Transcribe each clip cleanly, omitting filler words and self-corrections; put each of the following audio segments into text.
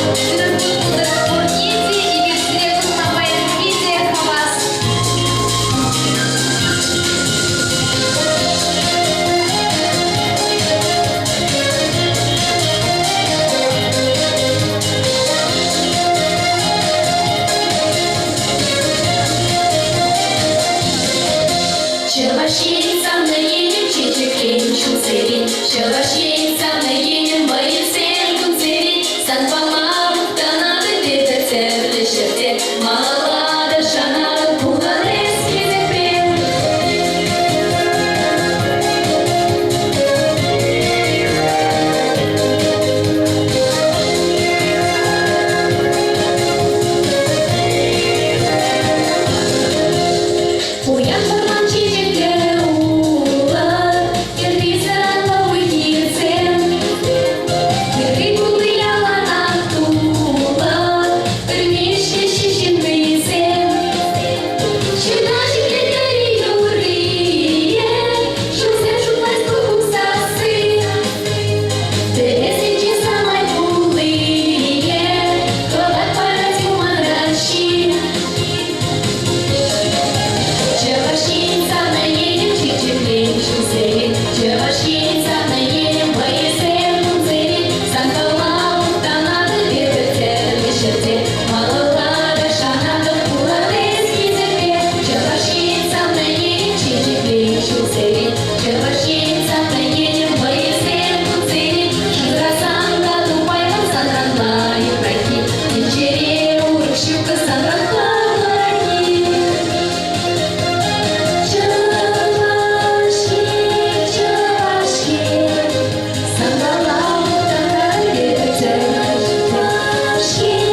Ырӑ пултӑр пурне те эпир сире курма паян питӗ хавас. Чӑваш Ен савнӑ енӗм чечеклен ҫулсерен, Чӑваш Ен савнӑ енӗм вӑйӑсем кунсерен. Санпала мухтанатӑп эпӗ тӗрлӗ ҫӗрте, Малалла та шанатӑп пулан эс хисепре. Пуян вӑрман чечеклӗ улӑх, хӗррисӗр анлӑ уй-хирсем. Хӗрри тулли яланах тулӑх, пӗлмеҫҫӗ ҫыннисем. Ҫынна ҫӗклетӗр-и юррие, ҫулсем шутлать куккук сасси. Тӗлӗсенче самай пуллие, хӑват парать юманра ҫил. Чӑваш Ен савнӑ енӗм чечеклен ҫулсерен, Чӑваш Ен савнӑ енӗм вӑйӑсем кунсерен. Санпала мухтанатӑп эпӗ тӗрлӗ ҫӗрте, Малалла та шанатӑп пулан эс хисепе. Чӑваш Ен савнӑ енӗм чечеклен ҫулсерен, Чӑваш Ен савнӑ енӗм вӑйӑсем кунсерен. Шырасан та тупаймӑн санран лайӑхраххи, Тӗнчере урӑх ҫук санран хаклӑраххи. Чӑваш Ен, Чӑваш Ен, санпала мухтанар эпӗ Чӑваш Ен.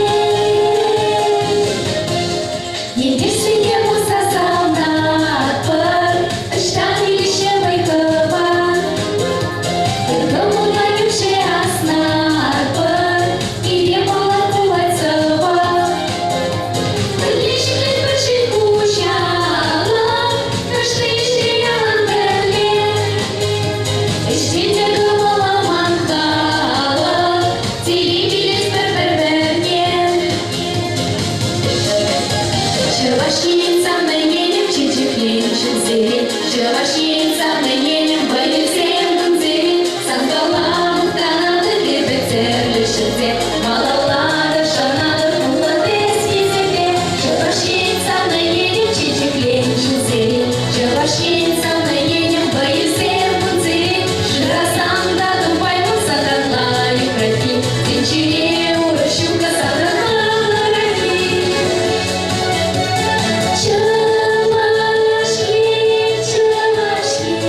Ентешсене пусса савнатпӑр, ӑҫтан илеҫҫӗ вӑй-хӑват? Ыр кӑмӑлпа кӳрше аснатпӑр, пире паллах пулать сӑвап. Пӗрле ҫӗклетпӗр ҫӗн хуҫалӑх, кашни ӗҫре ялан пӗрле. Ӗҫре те кӑмӑламан халӑх, телей килес пӗр-пӗрне. Чӑваш Ен савнӑ енӗм чечеклен ҫулсерен, Чӑваш Ен савнӑ енӗм вӑйӑсем кунсерен. Санпала мухтанатӑп эпӗ тӗрлӗ ҫӗрте, Малалла та шанатӑп пулан эс хисепе. Чӑваш Ен савнӑ енӗм чечеклен ҫулсерен, Чӑваш Ен савнӑ енӗм вӑйӑсем кунсерен. Шырасан та тупаймӑн санран лайӑхраххи, Тӗнчере урӑх ҫук-ха санран хаклӑраххи. Чӑваш Ен, Чӑваш Ен,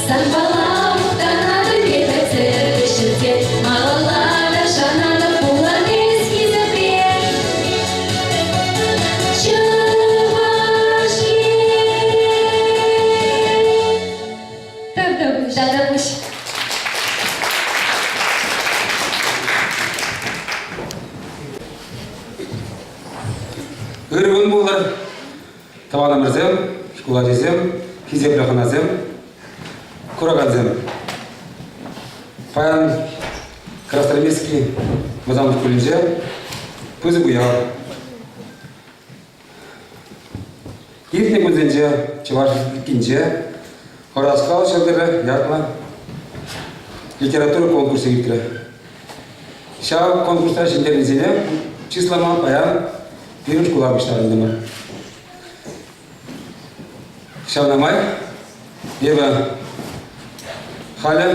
санпала мухтанатӑп эпӗ тӗрлӗ ҫӗрте, малалла та шанатӑп пулан эс хисепре. Чӑваш Ен. Тавтапуҫ. Тавтапуҫ. Ырӑ кун пултӑр, тӑванӑмӑрсем, шкул ачисем, хисеплӗ хӑнасем, куракансем. Паян Красноармейски вӑтам шкулӗнче пысӑк уяв. Иртнӗ кунсенче Чӑваш Республикинче Ӑраскал ҫӑлтӑрӗ ятлӑ литература конкурсӗ иртрӗ. Ҫав конкурсра ҫӗнтернисене чыслама паян пирӗн шкула пуҫтарӑнтӑмӑр. Ҫавна май эпӗ халӗ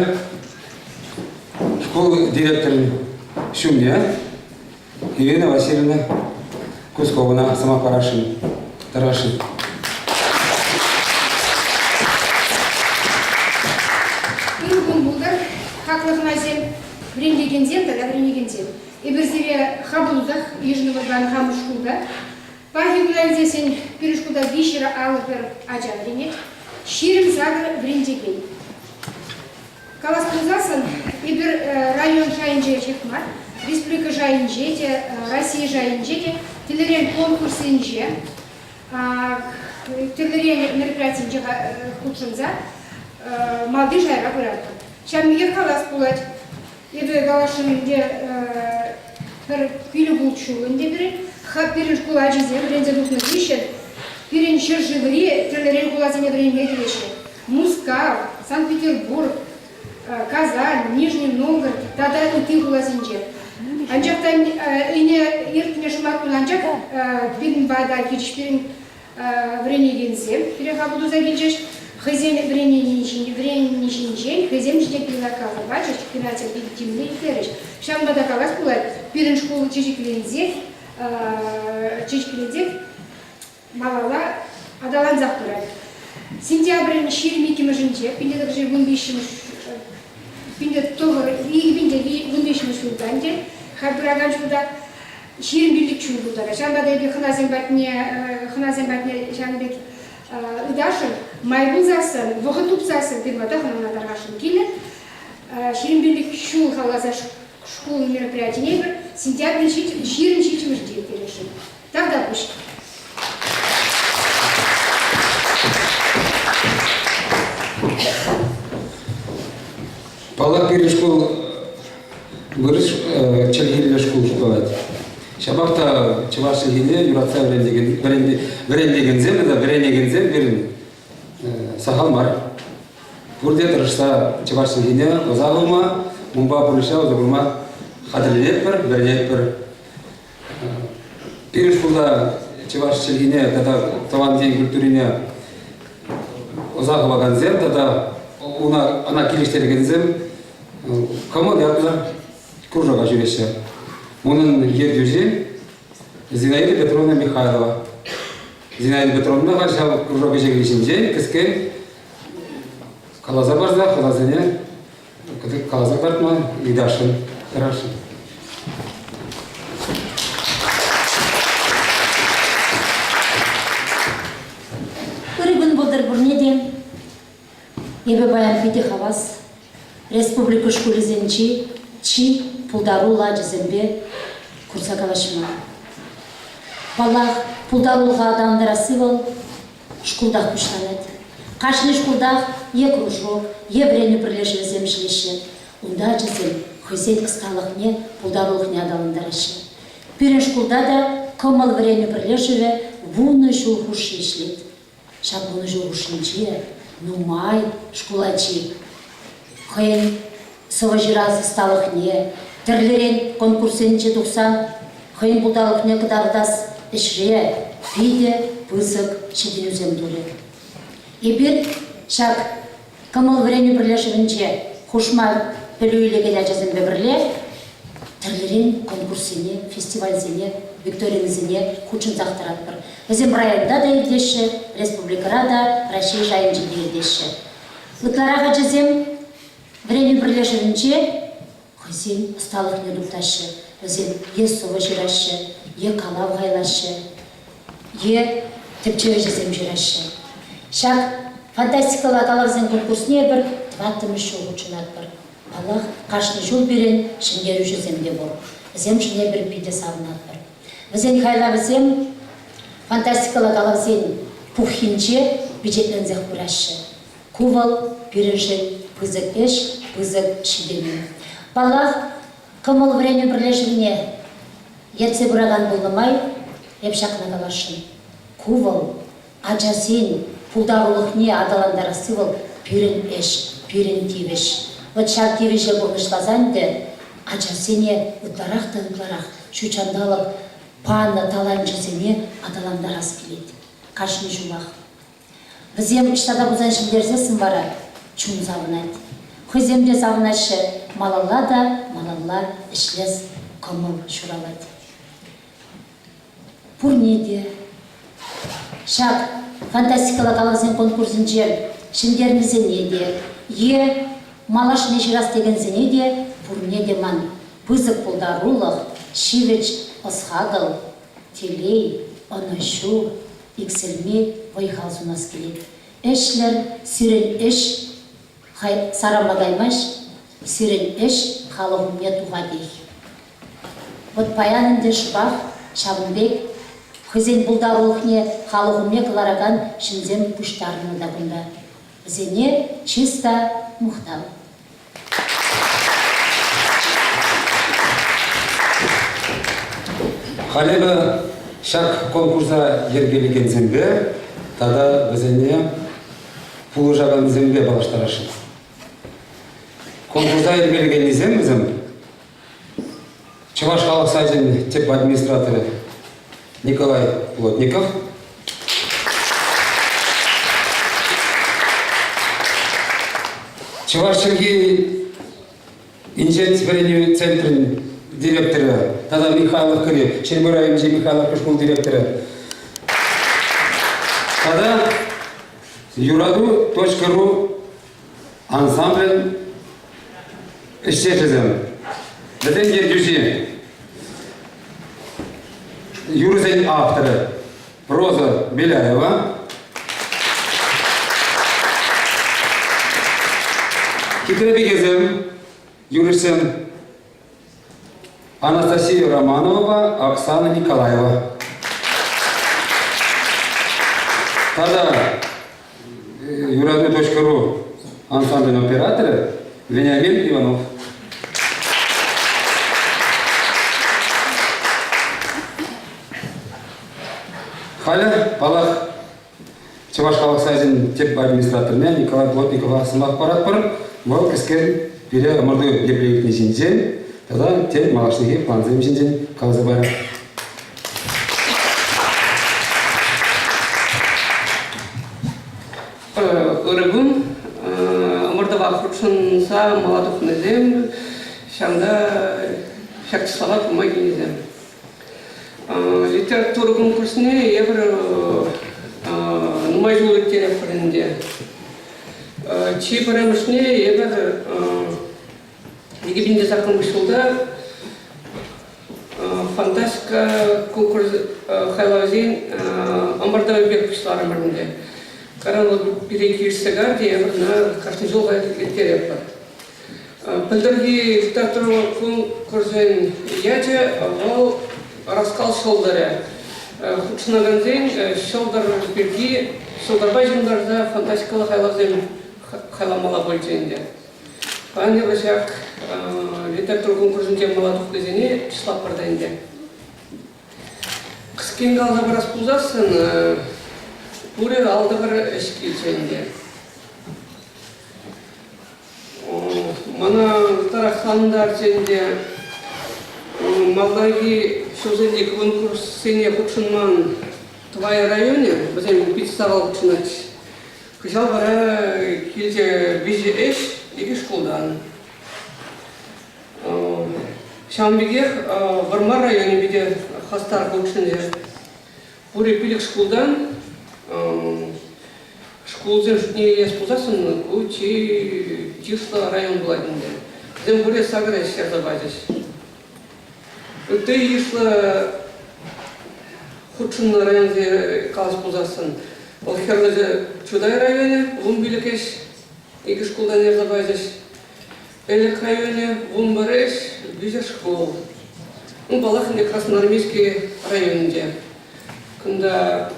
шкул директорӗн ҫумне Ирина Васильевна Кусковӑна сӑмах парасшӑн, тӑрасшӑн. Ырӑ кун пултӑр, хаклӑ хӑнасем, вӗрентекенсем тата вӗренекенсем. Эпир сире хапӑл тусах йышӑнӑвӑртан хамӑр шкулта. Паянхи куна илсессӗн пирӗн шкулта 351 ача вӗренет, 28 вӗрентекен. Калас пулсассӑн, эпир район шайӗнче ҫеҫ мар, республика шайӗнче те, Россия шайӗнче те тӗрлӗрен конкурссенче, тӗрлӗрен мероприятисенче хутшӑнса малти шайра пыратпӑр. Ҫавӑн пекех калас пулать, эпӗ каласшӑн ӗнтӗ. Пӗр пилӗк-улт ҫул ӗнтӗ пирӗн. Пирӗн шкул ачисем вӗренсе тухнӑ хыҫҫӑн пирӗн ҫӗршыври тӗрлӗрен хуласене вӗренме килеҫҫӗ. Мускав, Санкт-Петербург, Казань, Нижний Новгород тата ытти хуласенче. Анчах та ӗне иртнӗ шӑматкун анчах пирӗн пата килчӗҫ пирӗн вӗренекенсем пире хапӑл туса килчӗҫ. Хӑйсен вӗренни ҫинчен хӑйсем ҫине каласа пачӗҫ, финансер питӗ тимлӗ итлерӗҫ. Ҫавӑнпа та калас пулать, пирӗн шкул чечекленсех, чечекленсех малалла аталансах пырать. Сентябрӗн 22-мӗшӗнче, 1913 2013 ҫулта ӗнтӗ, халь пыракан ҫулта, 25 ҫул тултарать. Ҫавӑнпа та эпир хӑнасем патне, хӑнасем патне ҫавӑн пек ыташӑн, май пулсассӑн, вӑхӑт тупсассӑн пирӗн пата хӑнана тархасшӑн килӗр. 25 ҫул халалласа шкул мероприятине эпир сентябрӗн 27-мӗшӗнче ирттересшӗн. Тавтапуҫ. Паллах, пирӗн шкул вырӑс чӗлхиллӗ шкул шутланать. Ҫапах та чӑваш чӗлхине юратса вӗрентекенсем тата вӗренекенсем пирӗн сахал мар. Пурте тӑрӑшса чӑваш чӗлхине ӑса хывма, унпа пурнӑҫра усӑ курма хатӗрленетпӗр, вӗренетпӗр. Пирӗн шкулта чӑваш чӗлхине тата тӑван ен культурине ӑса хывакансем тата ӑна килӗштерекенсем Кӑмӑл ятлӑ кружока ҫӳреҫҫӗ. Унӑн ертӳҫи Зинаида Петровна Михайлова. Зинаида Петровна халь ҫав кружок ӗҫӗ ҫинчен кӗскен каласа парса хӑнасене каласа кӑтартма ыйтасшӑн тӑрасшӑн. Ырӑ кун пултӑр пурне те. Эпӗ паян питӗ хавас. Республика шкулӗсенчи чи пултаруллӑ ачасемпе курса калаҫма. Паллах, пултарулӑха аталантарасси вӑл шкултах пуҫланать. Кашни шкултах е кружок, е вӗренӳ пӗрлешӗвӗсем ӗҫлеҫҫӗ. Унта ачасем хӑйсен ӑсталӑхне, пултарулӑхне аталантараҫҫӗ. Пирӗн шкулта та Кӑмӑл вӗренӳ пӗрлешӗвӗ 10 ҫул хушши ӗҫлет. Ҫак 10 ҫул хушшинче нумай шкул ачи хӑйӗн сӑвӑ ҫырас ӑсталӑхне, тӗрлӗрен конкурссенче тухсан хӑйӗн пултарулӑхне кӑтартас ӗҫре питӗ пысӑк ҫитӗнӳсем турӗ. Эпир ҫак Кӑмӑл вӗренӳ пӗрлешӗвӗнче хушма пӗлӳ илекен ачасемпе пӗрле тӗрлӗрен конкурссене, фестивальсене, викторинӑсене хутшӑнсах тӑратпӑр. Вӗсем районта та иртеҫҫӗ, республикӑра та, Раҫҫей шайӗнче те иртеҫҫӗ. Ытларах ачасем вӗренӳ пӗрлешӗвӗнче хӑйсен ӑсталӑхне туптаҫҫӗ. Вӗсем е сӑвӑ ҫыраҫҫӗ, е калав хайлаҫҫӗ, е тӗпчев ӗҫӗсем ҫыраҫҫӗ. Ҫак фантастикӑлла калавсен конкурсне эпир тӑваттӑмӗш ҫул хутшӑнатпӑр. Паллах, кашни ҫул пирӗн ҫӗнтерӳҫӗсем те пур. Вӗсемшӗн эпир питӗ савӑнатпӑр. Вӗсен хайлавӗсем фантастикӑлла калавсен пуххинче пичетленсех пыраҫҫӗ. Ку вӑл пирӗншӗн пысӑк ӗҫ, пысӑк ҫитӗнӳ. Паллах, кӑмӑл вӗренӳ пӗрлешӗвне ертсе пыракан пулнӑ май эп ҫакна каласшӑн. Ку вӑл ачасен пултарулӑхне аталантарасси вӑл пирӗн ӗҫ, пирӗн тивӗҫ. Вӑт ҫав тивӗҫе пурнӑҫласан ӗнтӗ ачасене ытларах та ытларах ҫут ҫанталӑк панӑ таланчӗсене аталантарас килет кашни ҫулах. Вӗсем ӑҫта та пулсан ҫӗнтерсессӗн вара чун савӑнать. Хӑйсем те савӑнаҫҫӗ, малалла та малалла ӗҫлес кӑмӑл ҫуралать. Пурне те ҫак фантастикӑлла калавсен конкурсӗнче ҫӗнтернисене те е малашне ҫырас текенсене те пурне те ман пысӑк пултарулӑх, ҫивӗч ӑс-хакӑл, телей, ӑнӑҫу, иксӗлми вӑй-хал сунас килет. Ӗҫлӗр, сирӗн ӗҫ сарӑлма каймасть, сирӗн ӗҫ халӑх умне тухатех. Вӑт паян ӗнтӗ шӑпах ҫавӑн пек хӑйсен пултарулӑхне халӑх умне кӑларакан ҫынсем пуҫтарӑннӑ та кунта. Вӗсене чыс та мухтав. Халь эпӗ ҫак конкурса йӗркелекенсемпе тата вӗсене пулӑшакансемпе паллаштарасшӑн. Конкурса йӗркелекеннисем вӗсем Чӑваш халӑх сайчӗн тӗп администраторӗ Николай Плотников, Чӑваш чӗлхи инҫет вӗренӳ центрӗн директорӗ тата Михайловкӑри Ҫӗрпӳ районӗнчи Михайловка шкул директорӗ тата Юрату.ру ансамблӗн ӗҫтешӗсем. Вӗсен ертӳҫи юрӑсен авторӗ Роза Беляева. Хитре пикесем, юрӑҫсем Анастасия Романовапа Оксана Николаева. Тата Юрату.ру ансамблӗн операторӗ Вениамин Иванов. Халӗ, паллах, Чӑваш халӑх сайчӗн тӗп администраторне Николай Плотникова сӑмах паратпӑр. Вӑл кӗскен пире ӑмӑрту епле иртни ҫинчен тата тен малашнехи плансем ҫинчен каласа парӗ. Ырӑ кун. Ӑмӑртӑва хутшӑнса мала тухнисем ҫавна ҫак числава курма килнисем. Литература конкурсне эпир нумай ҫул ирттеретпӗр ӗнтӗ. Чи пӗрремӗшне эпир 2008 ҫулта Фантастика конкурс хайлавӗсен ӑмӑртӑвӗ пек пуҫларӑмӑр ӗнтӗ. Кайран вӑл пире килӗшсе кайрӗ, эпир ӑна кашни ҫул ирттеретпӗр. Пӗлтӗрхи литература конкурсӗн ячӗ вӑл «Раскал ҫӑлтӑрӗ». Хутшӑнакансен ҫӑлтӑр пирки ҫӑлтӑрпа ҫыхӑнтарса фантастикӑллӑ хайлавсем хайламалла пулчӗ ӗнтӗ. Паян эпӗ ҫак литература конкурсӗнче мала тухнисене чыслатпӑр та ӗнтӗ. Кӗскен каласа парас пулсассӑн, пурӗ алтӑвӑр ӗҫ килчӗ ӗнтӗ. Мана ытларах савӑнтарчӗ ӗнтӗ малтанхи ҫулсенчи конкурссене хутшӑнман Тӑвай районӗ, вӗсем пит сахал хутшӑнатчӗҫ. Кӑҫал вара килчӗ виҫӗ ӗҫ икӗ шкултан. Ҫавӑн пекех Вӑрмар районӗпе те хастар хутшӑнчӗ. Пурӗ пилӗк шкултан шкулсен шутне илес пулсассӑн ку чи чыслӑ район пулать ӗнтӗ. Вӗсем пурӗ сакӑр ӗҫ ярса пачӗҫ. Ытти йышлӑ хутшӑннӑ районсене калас пулсассӑн, вӑл Хӗрлӗ Чутай районӗ 15 ӗҫ, икӗ шкултан ярса пачӗҫ. Элӗк районӗ 11 ӗҫ, виҫӗ шкул. Ну, паллах, ӗнтӗ Красноармейски районӗнче. Кунта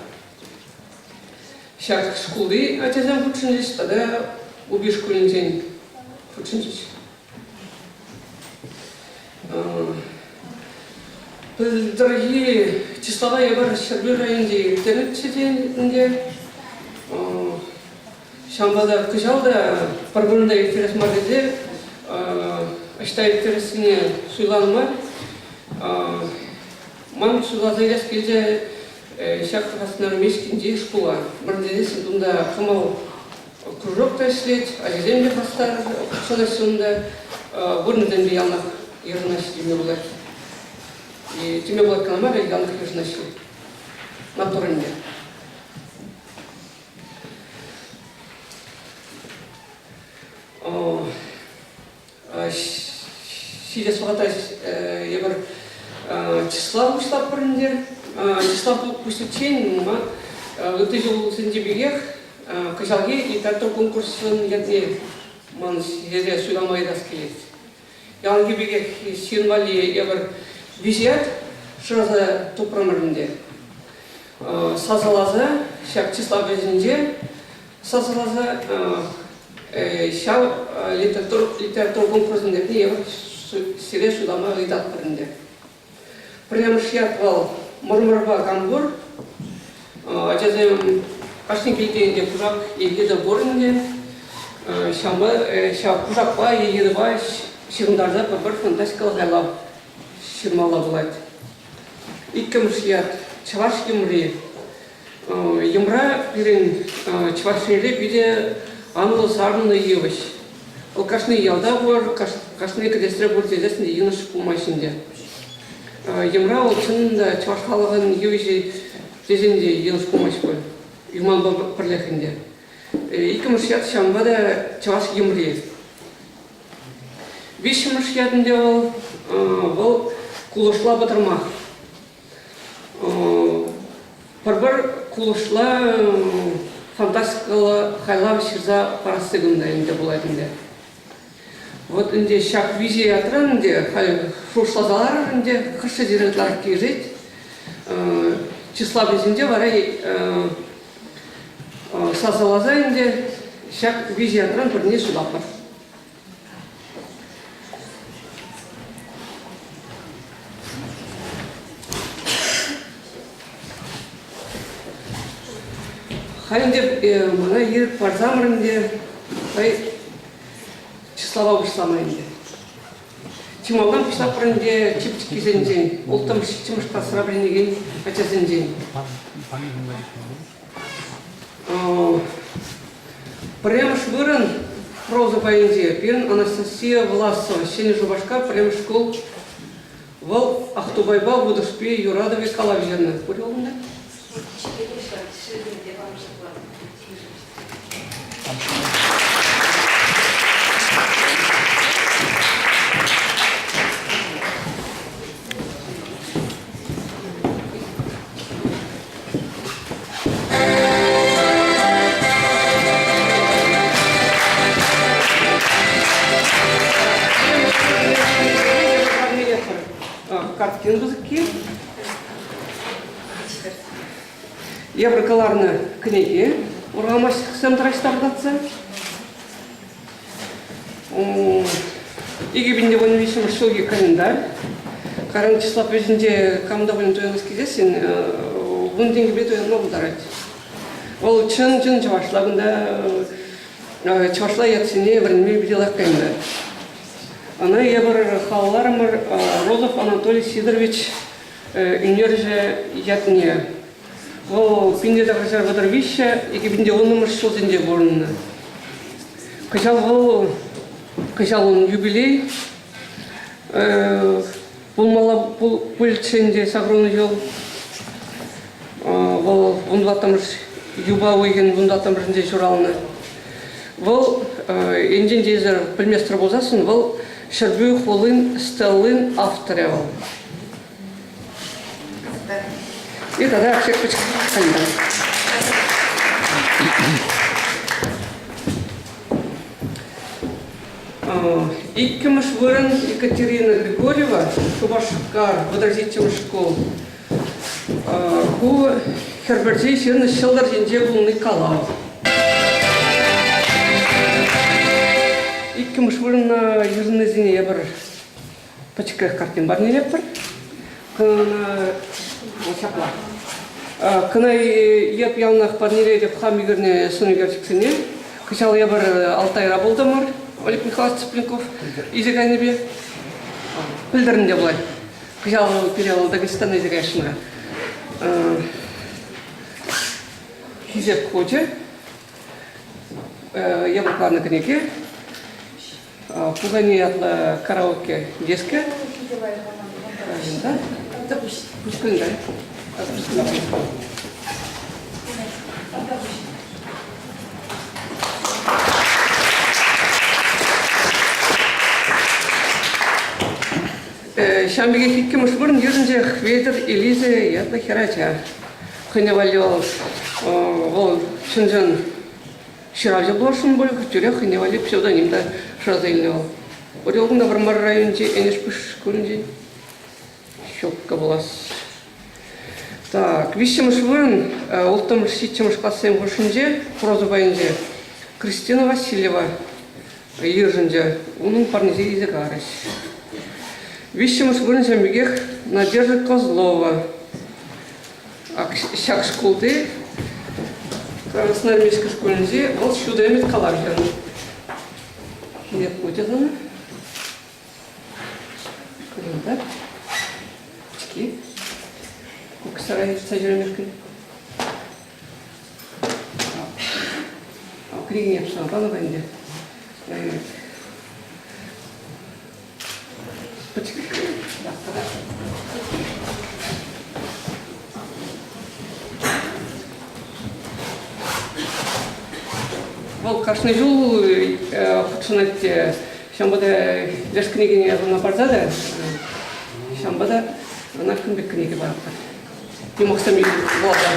ҫак шкулти ачасем хутшӑнчӗҫ тата Упи шкулӗнчен хутшӑнчӗҫ. Пӗлтӗрхи числава эпир Ҫӗрпӳ районӗнче ирттернӗччӗ те ӗнтӗ. Ҫавӑнпа та кӑҫал та пӗр вырӑнта ирттерес мар тесе ӑҫта ирттерессине суйланӑ мар. Ман суйласа илес килчӗ ҫак Красноармейскинчи шкула. Мӗн тесен кунта кӑмӑл Кружок та ӗҫлет, ачасем те хастар хутшӑнаҫҫӗ унта. Вырӑнсем те яланах йышӑнаҫҫӗ теме пулать. Теме пулать кӑна мар, яланах йышӑнаҫҫӗ. Маттур ӗнтӗ. Ҫитес вӑхӑтра эпир чыслав пуҫлатпӑр ӗнтӗ. Чыслав пуҫличчен ытти ҫулсенчи пекех кӑҫалхи литература конкурсӗн ятне ман сире суйлама ыйтас килет. Яланхи пекех ҫын валли эпир виҫ ят шыраса тупрӑмӑр ӗнтӗ. Сасӑласа ҫак чыслав вӗҫӗнче сасӑласа ҫав литература конкурсӗн ятне эпир сире суйлама ыйтатпӑр ӗнтӗ. Пӗрремӗш ят вӑл Мӑрмӑрпа Кампур. Ачасем кашни килте ӗнтӗ кушак е йытӑ пур ӗнтӗ. Ҫавӑнпа ҫав кушакпа е йытӑпа ҫыхӑнтарса пӗр-пӗр фантастикӑллӑ хайлав ҫырмалла пулать. Иккӗмӗш ят Чӑваш йӑмри. Йӑмра пирӗн Чӑваш Енре питӗ анлӑ сарӑлнӑ йывӑҫ. Вӑл кашни ялта пур, кашни кӗтесре пур тесессӗн те йӑнӑш пулмасть ӗнтӗ. Йӑмра вӑл чӑн та чӑваш халӑхӗн йывӑҫӗ тесен те йӑнӑш пулмасть пуль. Юманпа пӗрлех ӗнтӗ. Иккӗмӗш ят ҫавӑнпа та чӑваш йӑмри. Виҫҫӗмӗш ят ӗнтӗ вӑл, вӑл кулӑшла пӑтӑрмах. Пӗр-пӗр кулӑшла фантастикӑллӑ хайлав ҫырса парасси кунта ӗнтӗ пулать ӗнтӗ. Вот ӗнтӗ ҫак виҫе ятран ӗнтӗ халь шухӑшласа ларӑр ӗнтӗ, хӑш сире ытларах килӗшет. Чыславӗсенче вара сасӑласа ӗнтӗ ҫак виҫе ятран пӗрне суйлатпӑр. Халь ӗнтӗ мана ирӗк парсамӑр ӗнтӗ хӑй чыслава пуҫлама ӗнтӗ. Чи малтан пуҫлатпӑр ӗнтӗ чи пӗчӗккисенчен, улттӑмӗш, ҫиччӗмӗш класра вӗренекен ачасенчен. Пӗрремӗш вырӑн проза пайӗнче пирӗн Анастасия Власова, Ҫӗнӗ Шупашкар пӗрремӗш шкул. Вӑл Ахтупайпа Вутӑшпи юратӑвӗ калав ҫырнӑ. Пур унта? Карткин пысӑкки. Евро кӑларнӑ кӗнеке урхамахсем тӑраҫ тапӑртатса. 2013 ҫулхи календарь. Каран числа вӗҫӗнче кам та пулин туянас килсессӗн вун тенкӗпе туянма пултарать. Вӑл чӑн-чӑн чӑвашла кунта чӑвашла ятсене вӗренме питӗ лайӑх кайнӑ. Ӑна эпир халалларӑмӑр Розов Анатолий Сидорович ӳнерҫӗ ятне. Вӑл 1933 2010 ҫулсенче пурӑннӑ. Кӑҫал вӑл кӑҫал ун юбилей пулмалла пулчӗ ӗнтӗ сакӑрвунӑ ҫул. Вӑл вунтӑваттӑмӗш юпа уйӑхӗн вунтӑваттӑмӗшӗнче ҫуралнӑ. Вӑл енчен те эсир пӗлместӗр пулсассӑн, вӑл Ҫӗрпӳ хулин стеллин авторӗ вӑл. И тогда всех Иккӗмӗш вырӑн Екатерина Григорьева, Шупашкар, вӑтӑр шкул. Ку хӗр пӗрчи ҫырнӑ ҫӑлтӑр ҫинче пулни калав. Иккӗмӗш вырӑна йышӑннисене эпир пӗчӗкрех картин парнелетпӗр. Кӑна ҫапла. Кӑна эп яланах парнелетӗп хам ӳкернӗ сӑн ӳкерчӗксене. Кӑҫал эпир Алтайра пултӑмӑр, Олег Михайлович Цыпленков илсе кайнипе. Пӗлтӗрӗн те пулать. Кӑҫал пире вӑл Дагестана илсе каясшӑн-ха. Хисеп хучӗ. Явапланӑ кӗнеке. Пукане ятлӑ караоке дискӗ. Да? Пуҫкӑн, да? Ҫавӑн пекех иккӗмӗш вырӑн йышӑнчӗ Хветӗр Элиза ятлӑ хӗрача. Хӑйне валли вӑл вӑл чӑн-чӑн ҫыравҫӑ пуласшӑн пуль, тӳрех хӑйне валли псевдоним та шыраса илнӗ вӑл. Орелкӑн та Вӑрмар районӗнчи Энӗшпуҫ шкулӗнчен ҫуккӑ пулас. Так, виҫҫӗмӗш вырӑн улттӑмӗш, ҫиччӗмӗш классем хушшинче проза пайӗнче Кристина Васильева йышӑнчӗ. Унӑн парнисене илсе кайрӗҫ. Виҫҫӗмӗш вырӑн ҫавӑн пекех. Надежда Козлова. Ҫак шкулти Красноармейски шкулӗнчи вӑл ҫутӑ ӗмӗт калав ҫырнӑ. Хине путӗ Календарь. Очки. Куксара йӑтса ҫӳремешкӗн. Кӗнекене пӑсма панӑ ӗнтӗ. Вӑл кашни ҫул хутшӑнать те, ҫавӑнпа та леш кӗнекене ӑна парса та, ҫавӑнпа та ӑна кун пек кӗнеке паратпӑр. Юмахсем вуласа.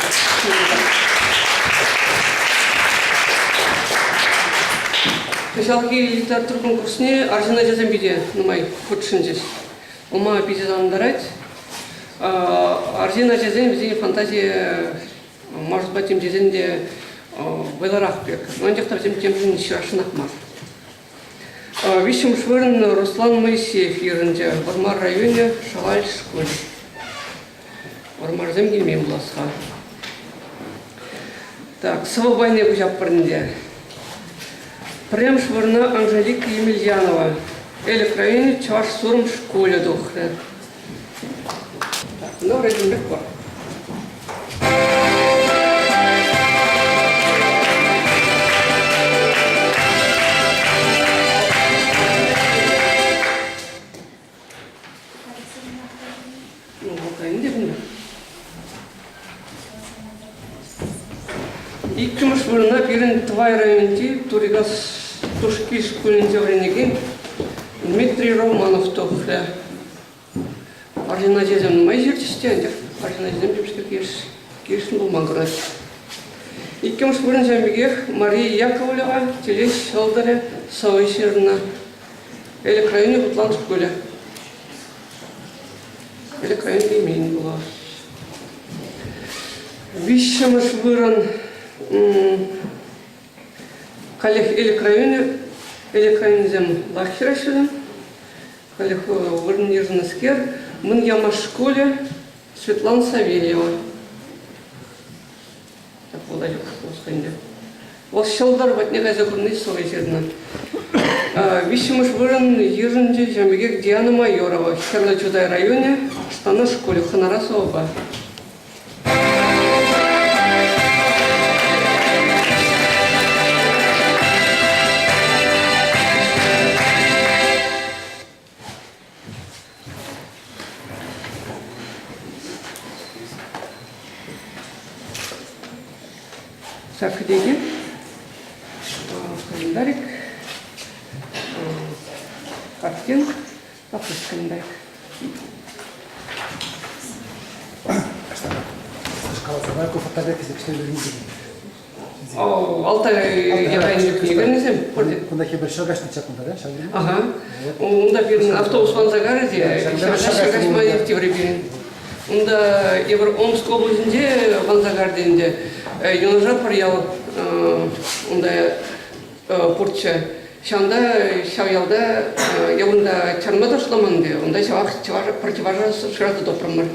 Кӑҫалхи литература конкурсне арҫын ачасем питӗ нумай хутшӑнчӗҫ. Ума питӗ савӑнтарать. Арҫын ачасен вӗсен фантазийӗ, может быть, тем тесен те вӑйлӑрах пек. Анчах та вӗсем темшӗн ҫырасшӑнах мар. Виҫҫӗмӗш вырӑн Руслан Моисеев йышӑнчӗ. Вӑрмар районӗ, Шӑхаль шкулӗ. Вӑрмарсем килмен пулас-ха. Так, сӑвӑ пайне куҫатпӑр ӗнтӗ. Пӗрремӗш вырӑна Анжелика Емельянова, Элӗк районӗ Чӑваш Сурӑм шкулӗ тухрӗ. Так, ну, рейтингех пур. Иккӗмӗш вырӑна пирӗн Тӑвай районӗнчи Турикас Тушки шкулӗнче вӗренекен Дмитрий Романов тухрӗ. Арҫын ачасем нумай ҫырчӗҫ те, анчах арҫын ачасем темскер килӗшнӗ пулман курать. Иккӗмӗш вырӑн ҫавӑн пекех Мария Яковлева Телей ҫӑлтӑрӗ сӑвӑ ҫырнӑ. Элӗк районӗ Вутлан шкулӗ. Элӗк районӗ имен пулас. Виҫҫӗмӗш вырӑн каллех Элӗк районӗ. Элӗк районӗсем лайӑх ҫыраҫҫӗ. Каллех вырӑн йышӑннӑскер Мӑн Ямаш шкулӗ Светлана Савельева. Так пулать ӗнтӗ. Вӑл ҫӑлтӑр патне кайса курни сӑвӑ ҫырнӑ. Виҫҫӗмӗш вырӑн йышӑнчӗ ҫавӑн пекех Диана Майорова, Хӗрлӗ Чутай районӗ, Штанаш шкулӗ, хӑнара сӑвӑпа. Ҫак кӗтеке календарик, картин, папрыш календарик. Алтай ятайӗнче пурте. Кунта хӗпӗр ҫӗр каҫнӑ кунта, да? Ҫав Ага. Унта пирӗн автобус ванса карӗ те, ҫӗр каҫма ирттерӗ пирӗн. Унта эпир Омск облаҫӗнче ванса карӗ ӗнтӗ. Юнашар пӗр ял унта пурччӗ. Ҫавӑнта ҫав ялта я унта чарма та шутламан ӗнтӗ. Унта ҫавах чӑваш, пӗр чӑваша шыраса тупрӑмӑр.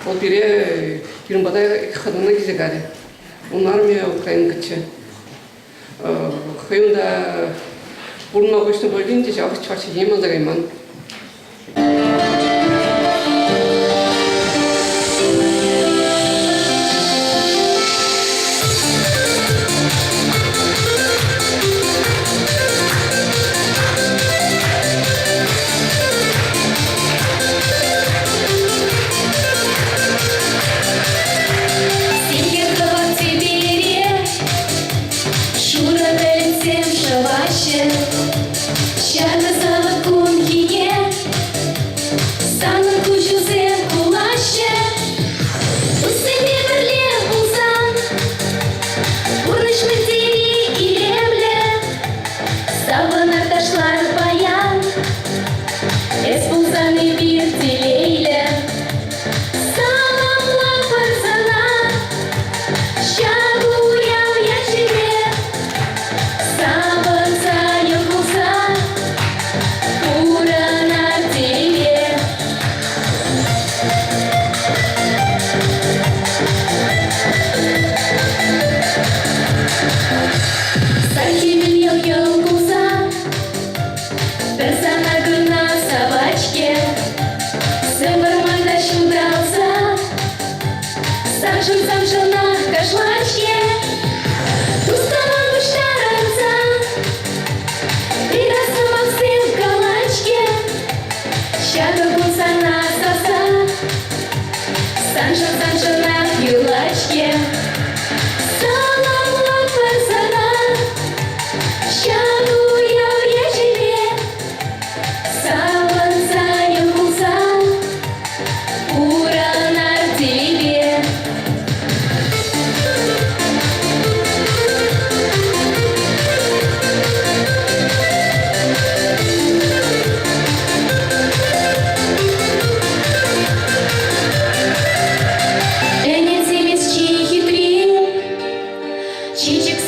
Вӑл пире пирӗн пата хӑнана килсе карӗ. Ун арӑмӗ украинкӑччӗ. Хӑй унта пурӑнма куҫнӑ пулин те ҫавах чӑваш чӗлхине манса кайман. Синкер тӑван тӳпере шурӑ пӗлӗтсем шӑваҫҫӗ. Ҫакӑ савӑк кунхине санӑн куҫусем кулаҫҫӗ. Туссемпе пӗрле пулсан пурнӑҫ мӗн тери илемлӗ. Савӑнар ташлар паян. Эс пулсан эпир телейлӗ. Саламлатпӑр сана ҫак уяв ячӗпе. Савӑнса йӑл кулса.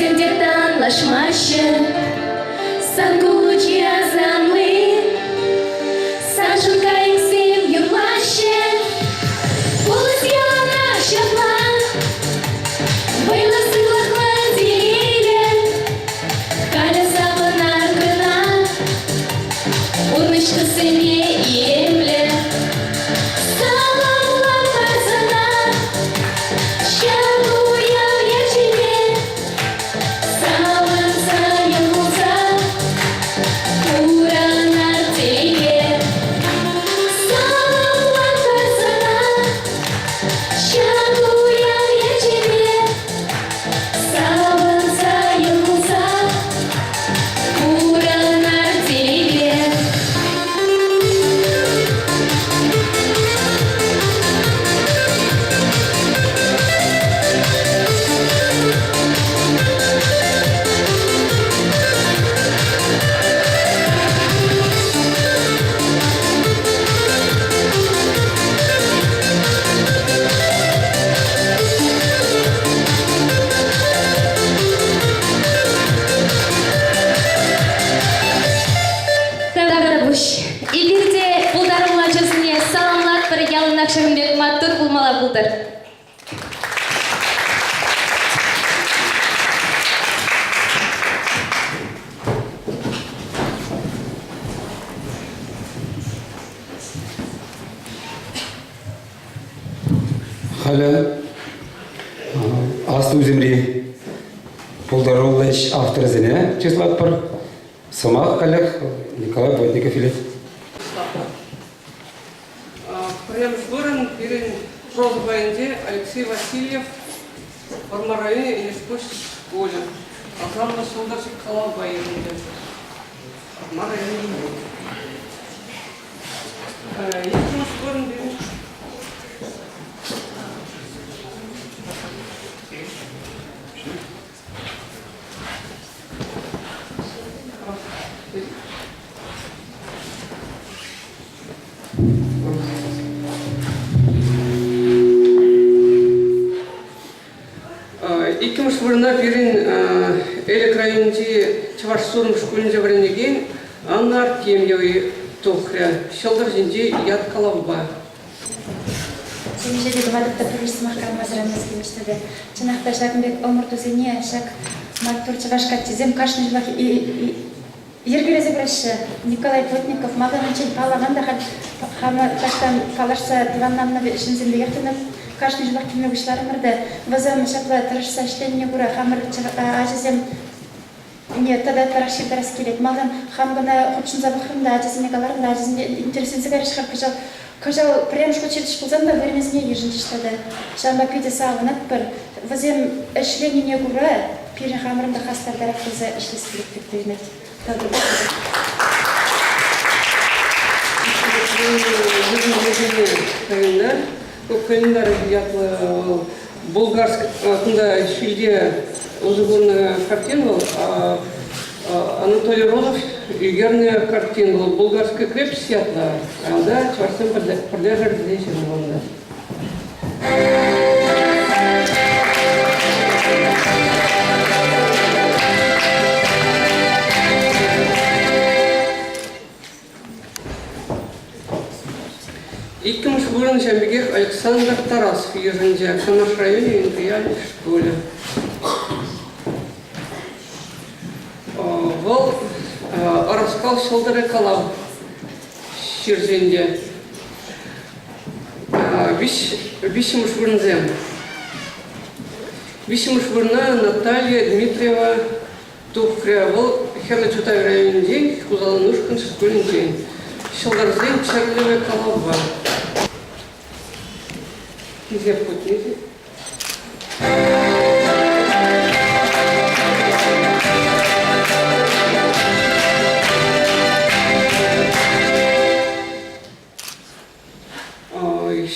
Ыттисем те танлашмаҫҫӗ. Сан куллу чи асамли, Саншӑн кайӑксем юрлаҫҫӗ. Пулас яланах ҫапла, Вӑйлӑ сывлӑхлӑ телейлӗ. Халӗ савӑнар кӑна, Пурнӑҫ тусене илемлӗ. Саламлатпӑр сана, Ҫак уяв ячӗпе. Савӑнса юлса пурӑнар телее. Саламлатпӑр сана, Ҫак уяв ячӗпе. Савӑнса юлса пурӑнар телее. Тавтапуҫ. Эпир те пултаруллӑ ачасене саламлатпӑр, яланах ҫакӑн пек маттур пулмалла пултӑр. Халӗ аслӑ ӳсӗмри пултаруллӑ ӗҫ авторӗсене чыслатпӑр. Сӑмах каллех Николай Плотников илет. Пӗрремӗш вырӑн пирӗн проза пайӗнче Алексей Васильев, Вӑрмар районӗ, Энӗшпуҫ шкулӗ. Асамлӑ ҫӑлтӑрчӑк калавпа йышӑнчӗ. Вӑрмар районӗнче. Иккӗмӗш вырӑн пирӗн Иккӗмӗш вырӑна пирӗн Элӗк районӗнчи Чӑваш Сурӑм шкулӗнче вӗренекен Анна Артемьева тухрӗ. Ҫӑлтӑр ҫинчи ят калавпа. Темиҫе те тӑватӑп та пӗр сӑмах каламасӑр анмас килмест-тӗ. Чӑнах та ҫакӑн пек ӑмӑртусене ҫак маттур чӑваш каччисем кашни ҫулах йӗркелесе пыраҫҫӗ. Николай Плотников малтан унччен палламан та халь хамӑр таҫтан паллашса тӑванланнӑ ҫынсем пекех тунӑ. Кашни ҫулах килме пуҫларӑмӑр та вӗсем ҫапла тӑрӑшса ӗҫленине кура хамӑр ачасем Не, тата ытларах ҫыртарас килет. Малтан хам кӑна хутшӑнса пӑхрӑм та ачасене каларӑм та ачасене интересленсе кайрӗҫ-ха кӑҫал. Кӑҫал пӗрремӗш хут ҫырчӗҫ пулсан та вырӑнӗсене йышӑнчӗҫ тата. Ҫавӑнпа питӗ савӑнатпӑр. Вӗсем ӗҫленине кура пирӗн хамӑрӑн та хастартарах пулса ӗҫлес килет пек туйӑнать. Календарь. Календарь ятлӑ вӑл Булгарск кунта ҫӳлте усӑ курнӑ картин вӑл. Анатолий Розов ӳкернӗ картин вӑл Булгарская крепость ятлӑ. Унта чӑвашсем пӗрлешӗр тесе ҫырнӑ унта. Иккӗмӗш вырӑн ҫав пекех Александр Тарасов йышӑнчӗ, Канаш районӗ Энтрияль шкулӗ. Вӑл Ӑраскал ҫӑлтӑрӗ калав ҫырчӗ ӗнтӗ. Виҫҫӗмӗш вырӑнсем. Виҫҫӗмӗш вырӑна Наталья Дмитриева тухрӗ. Вӑл Хӗрлӗ Чутай районӗнчен, Хусанушкӑнь шкулӗнчен. Ҫӑлтӑрсен чӗрлӗвӗ калавпа. Хисеп хутне те.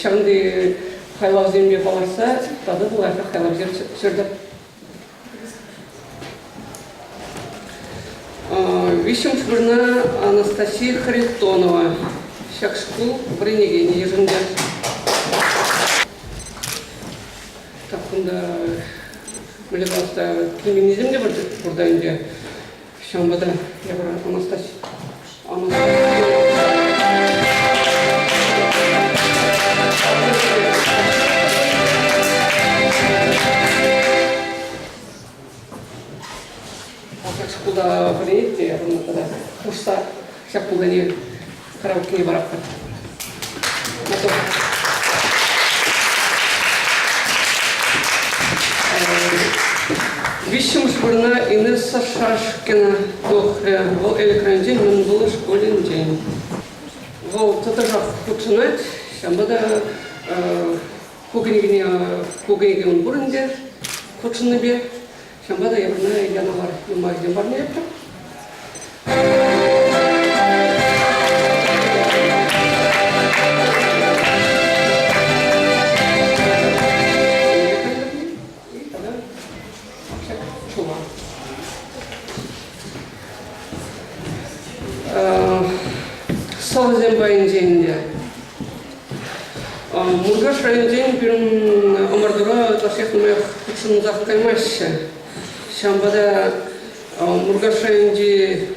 Ҫавӑнти хайлавсемпе паллашса тата лайӑхрах хайлавсем ҫыртӑм. Виҫҫӗмӗш вырӑна Анастасия Харитонова ҫак шкул вӗренекенӗ йышӑнчӗ. Так, кунта. Мӗнле калас та, килменнисем те пур та ӗнтӗ. Ҫавӑнпа та эпир Анастасия Ҫак шкулта вӗренет те ӑна тата хушса ҫак пукане караокене паратпӑр. Виҫҫӗмӗш вырӑна Инесса Шашкина тухрӗ. Вӑл Элӗк районӗнчен Мӑнвылӑ шкулӗнчен. Вӑл тӑтӑшах хутшӑнать, ҫавӑнпа та ку кӗнекене ку кӗнеке ун пур ӗнтӗ хутшӑннипе. Ҫавӑнпа та эпир ӑна янавар юмахӗсем парнелетпӗр. Сӑвӑсем пайӗнчен те. Муркаш районӗнчен пирӗн ӑмӑртура ытлашшиех нумаях хутшӑнсах каймаҫҫӗ. Ҫавӑнпа та Муркаш районӗнчи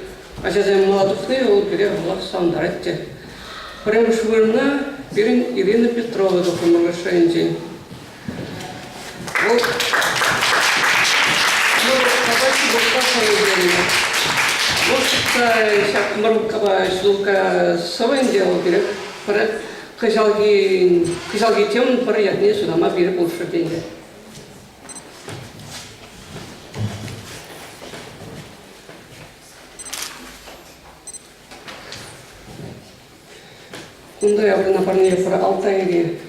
ачасем мала тухни вӑл пире вӑлах савӑнтарать те. Пӗрремӗш вырӑна пирӗн Ирина Петрова тухнӑ Муркаш районӗнчен. Вӑл Вӑл ҫак Мӑруккапа Ҫулка сӑвӑ ӗнтӗ вӑл пире пӗр кӑҫалхи кӑҫалхи темӑн пӗр ятне суйлама пире пулӑшрӗ тенӗ. Кунта яврӑна парне пӗр Алтайри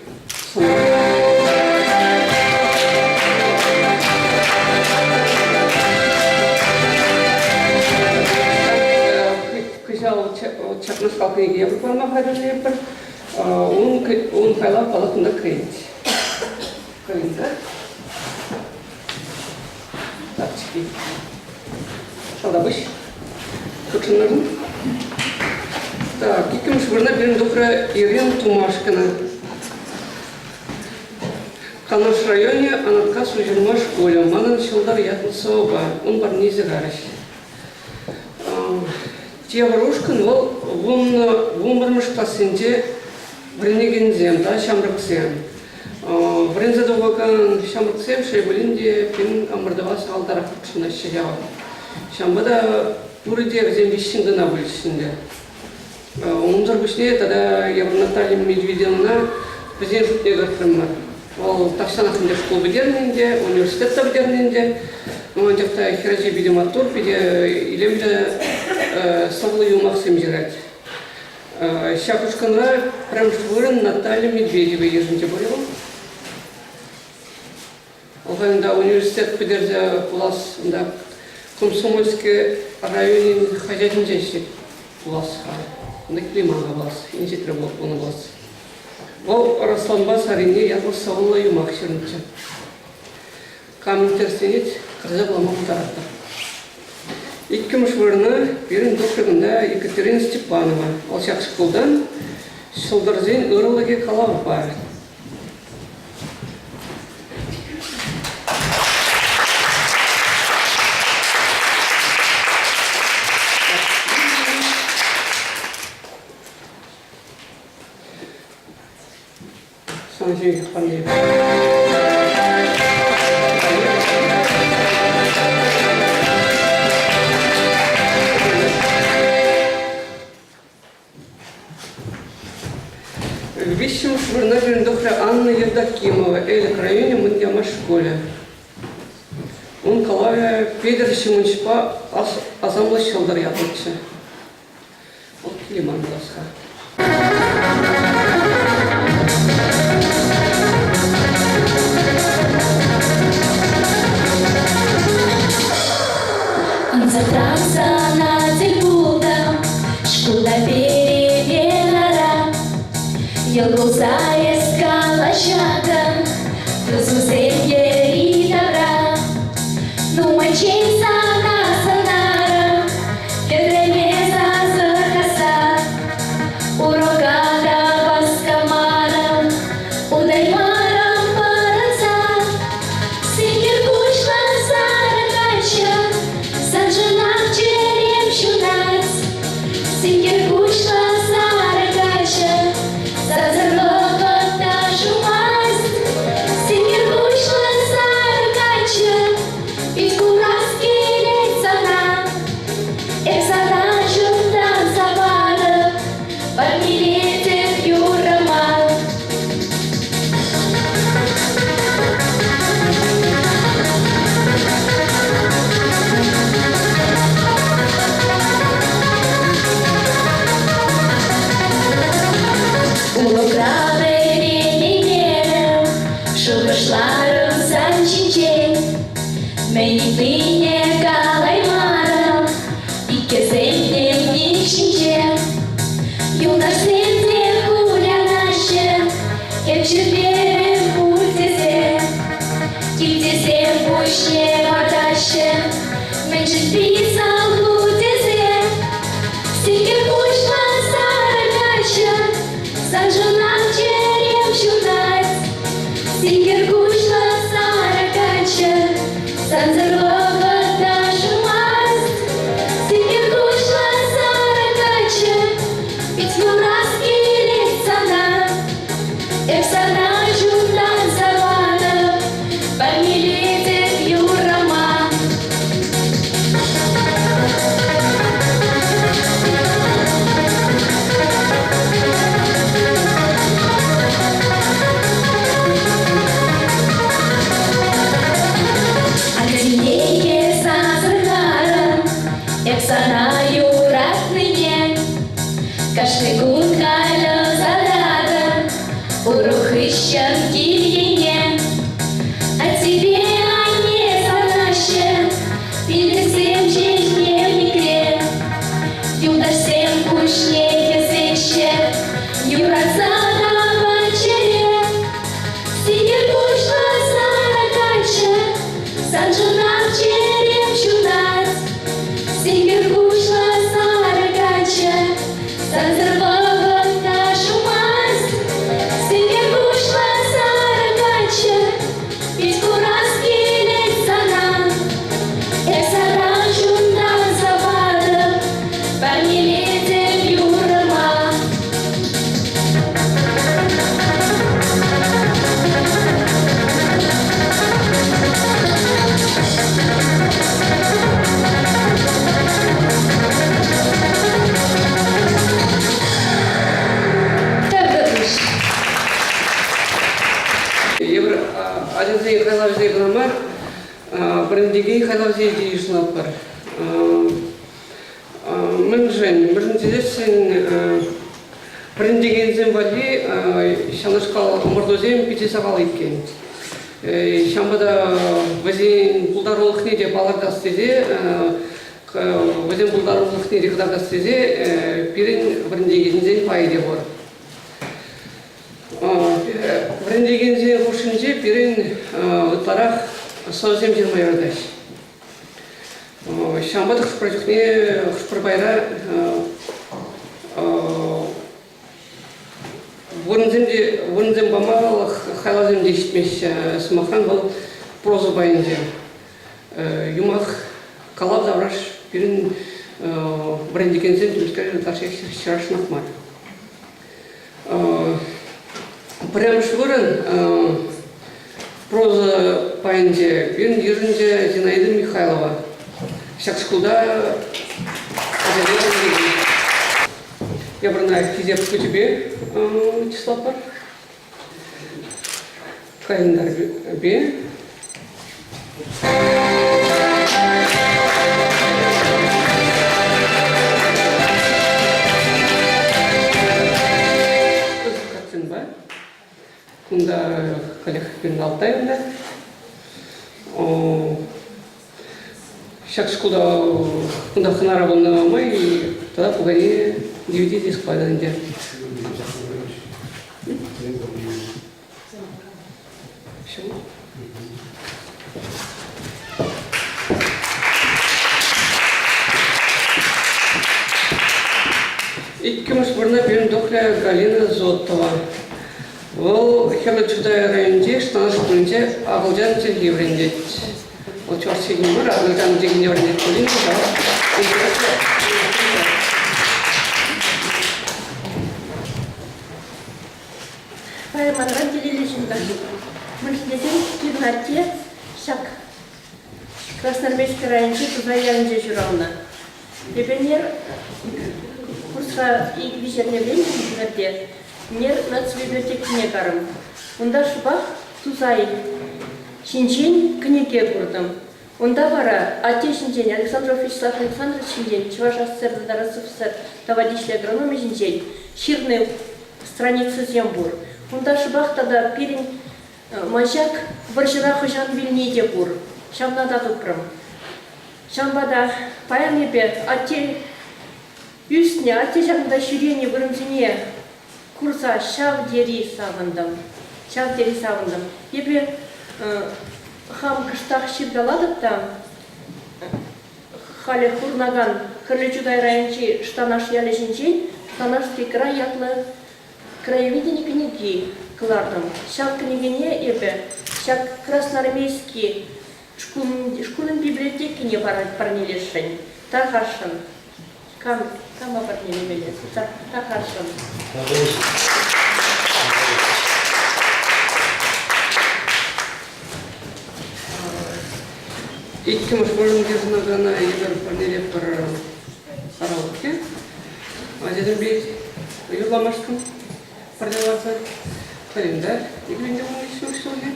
Кӑҫал ҫакнашкал кӗнеке пама хатӗрлетпӗр. Ун хайлав паллах кунта кӗрет. Кӗрет, да? Тапчики. Шалтапуҫ. Хутшӑннӑшӑн. Так, иккӗмӗш вырӑна пирӗн тухрӗ Ирина Тумашкина. Канаш районӗ Анаткас Уҫырма шкулӗ. Манӑн ҫӑлтӑр ятлӑ сӑвӑпа. Ун парне ҫырарӗҫ. Тепӗр ушкӑн вӑл вунпӗрмӗш классенче вӗренекенсем та ҫамрӑксем. Вӗренсе тухакан ҫамрӑксем шел пулин те пирӗн ӑмӑртӑва сахалтарах хутшӑнаҫҫӗ ҫав. Ҫавӑнпа та пурӗ те вӗсем виҫҫӗн кӑна пулчӗҫ ӗнтӗ. Унсӑр пуҫне тата эпир Наталья Медведевнӑна вӗсен шутне кӗртрӗмӗр. Вӑл тахҫанах ӗнтӗ шкул пӗтернӗ ӗнтӗ, университет та пӗтернӗ ӗнтӗ. Анчах та хӗрачи питӗ маттур, питӗ илемлӗ сӑвӑллӑ юмахсем ҫырать. Ҫак ушкӑнра пӗрремӗш вырӑн Наталья Медведева йышӑнчӗ пулӗ вӑл. Вӑл унта университет пӗтерсе пулас унта Комсомольски районӗн хаҫатӗнче ӗҫлет пулас-ха. Унта килейман-ха пулас, инҫетре пулнӑ пулас. Вӑл Русланпа Сарине ятлӑ сӑвӑллӑ юмах ҫырнӑччӗ. Кам интересленет, кӗрсе вулама пултаратӑр. Иккӗмӗш вырӑна пирӗн тухрӗ кунта Екатерина Степанова. Вӑл ҫак шкултан Ҫӑлтӑрсен ырӑлӑхӗ калавпа. Виҫҫӗмӗш вырӑна пирӗн тухрӗ Анна Евдокимова, Элӗк районӗ, Мӑн Ямаш шкулӗ. Ун калавӗ Петӗр Ҫимунчпа Асамлӑ ҫӑлтӑр ятлӑччӗ. Вӑл килейман пулас-ха. Ӑнсӑртран сана тӗл пултӑм, шкулта перепе лара. Йӑл кулса эс калаҫатӑн, тусусем йӗри-тавра. Нумайччен сана сӑнарӑм, Кӗтреме сасӑ урока та васкамарӑм, утаймарӑм пӑрӑнса. Синкер куҫлӑ Мӗншӗн пит салху тесе Сикӗ куҫлӑ сарӑ каччӑ Саншӑнах чӗрем ҫунать. Синкер куҫлӑ сарӑ каччӑ Сансӑр вӑхӑт та шумасть. Синкер куҫлӑ сарӑ каччӑ Пит курас килет сана. Эп сана чунтан саватӑп, Парнелетӗп юррӑма. Аттене сасӑрхарӑм, эп сана юратнине. Кашни кун халь ӑсататӑп урок хыҫҫӑн килхине. Аттепе анне савӑнаҫҫӗ, пиллӗхсем ҫеҫ дневникре. Юлташсем куҫне хӗсеҫҫӗ, юратса тапать чӗре. Синкер куҫлӑ сарӑ каччӑ, саншӑнах чӗрем ҫунать. Синкер куҫлӑ сарӑ каччӑ, сансӑр вӑхӑт та шумасть. Синкер куҫлӑ сарӑ каччӑ, пит курас килет сана. Эп сана чунтан саватӑп, парнелетӗп юррӑма. Тавтапуҫ. Эпир ачасен хайлавӗсене кӑна мар, вӗрентекен хайлавсене те йышӑнатпӑр. Мӗншӗн? Мӗншӗн тесессӗн вӗрентекенсем валли ҫавнашкал ӑмӑртусем питӗ сахал иккен. Ҫавӑнпа та вӗсен пултарулӑхне те палӑртас тесе, вӗсен пултарулӑхне те кӑтартас тесе пирӗн вӗрентекенсен пайӗ те пур. Вӗрентекенсен хушшинче пирӗн ытларах сӑвӑсем ҫырма юратаҫҫӗ. Ҫавӑнпа та хӑш-пӗр чухне хӑш-пӗр пайра вырӑнсем те вырӑнсем памалӑх хайлавсем те ҫитмеҫҫӗ. Сӑмахран, вӑл проза пайӗнче. Юмах, калав тавраш пирӗн вӗрентекенсем темскер ытлашши ҫырасшӑнах мар. Пӗрремӗш вырӑн проза пайӗнче пирӗн йышӗнче Зинаида Михайлова. Ҫак шкулта ачасене Эпир ӑна хисеп хучӗпе чыслатпӑр. Календарьпе. Картинпа. Кунта халех пирӗн Алтай унта. Ҫак шкулта кунта хӑнара пулнӑ май тата пукане DVD диск панӑ ӗнтӗ. Иккӗмӗш вырӑна пирӗн тухрӗ Галина Зотова. Вӑл Хӗрлӗ Чутай районӗнчи Штанаш шкулӗнче акӑлчан чӗлхи вӗрентет. Вӑл чӑваш чӗлхине мар, акӑлчан чӗлхине вӗрентет пулин те, интереслӗ. Паян манран телейлӗ ҫын та ҫук. Мӗншӗн тесен пирӗн атте ҫак Красноармейски районӗнчи Тусай ялӗнче ҫуралнӑ. Эпӗ ӗнер курсра ик-виҫ эрне вӗреннӗ ӗнерте ӗнер наци библиотекине карӑм. Унта шӑпах Тусай ҫинчен кӗнеке куртӑм. Унта вара атте ҫинчен, Александров Вячеслав Александрович ҫинчен, Чӑваш АССР тата РСФСР тава тивӗҫлӗ агрономӗ ҫинчен ҫырнӑ страницӑсем пур. Унта шӑпах тата пирӗн маҫак вӑрҫӑра хӑҫан вилни те пур. Ҫавна та тупрӑм. Ҫавӑнпа та паян эпӗ атте ӳснӗ, атте ҫакӑнта ҫӳренӗ вырӑнсене курса ҫав тери савӑнтӑм. Ҫав тери савӑнтӑм. Эпӗ хам кӑштах ҫыркалатӑп та. халӗ пурӑнакан Хӗрлӗ Чутай районӗнчи Штанаш ялӗ ҫинчен Штанашский край ятлӑ краеведени кӗнеки кӑлартӑм. Ҫав кӗнекене эпӗ ҫак Красноармейски шкулӗн библиотекине парнелесшӗн, тархасшӑн. Кам, кама парнелемелле? Тархасшӑн. Иккӗмӗш вырӑн йышӑнакана эпир парнелетпӗр караоке. Ачасемпе юрламашкӑн пӗрле ларса календарь 2013 ҫулхи.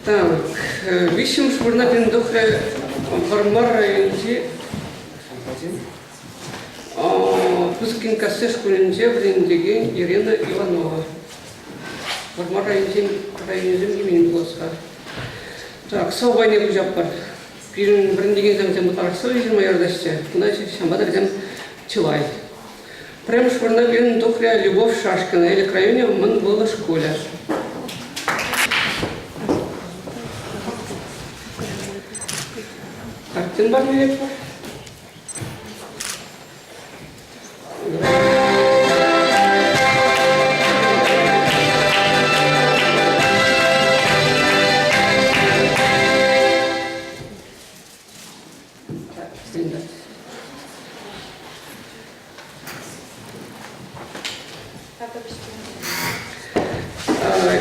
Так, виҫҫӗмӗш вырӑна пирӗн тухрӗ Вӑрмар районӗнчи Пускинкасси шкулӗнче вӗрентекен Ирина Иванова. Вӑрмар районӗнчен районӗсем килмен пулас-ха. Так, сӑвӑ пайне куҫатпӑр. Пирӗн вӗрентекенсем ытларах сӑвӑ ҫырма юратаҫҫӗ. Кунта ҫавӑнпа та вӗсем чылай. Пӗрремӗш вырӑна пирӗн тухрӗ Любовь Шашкина, Элӗк районӗ, Мӑн Вылӑ шкулӗ. Картин парнелетпӗр.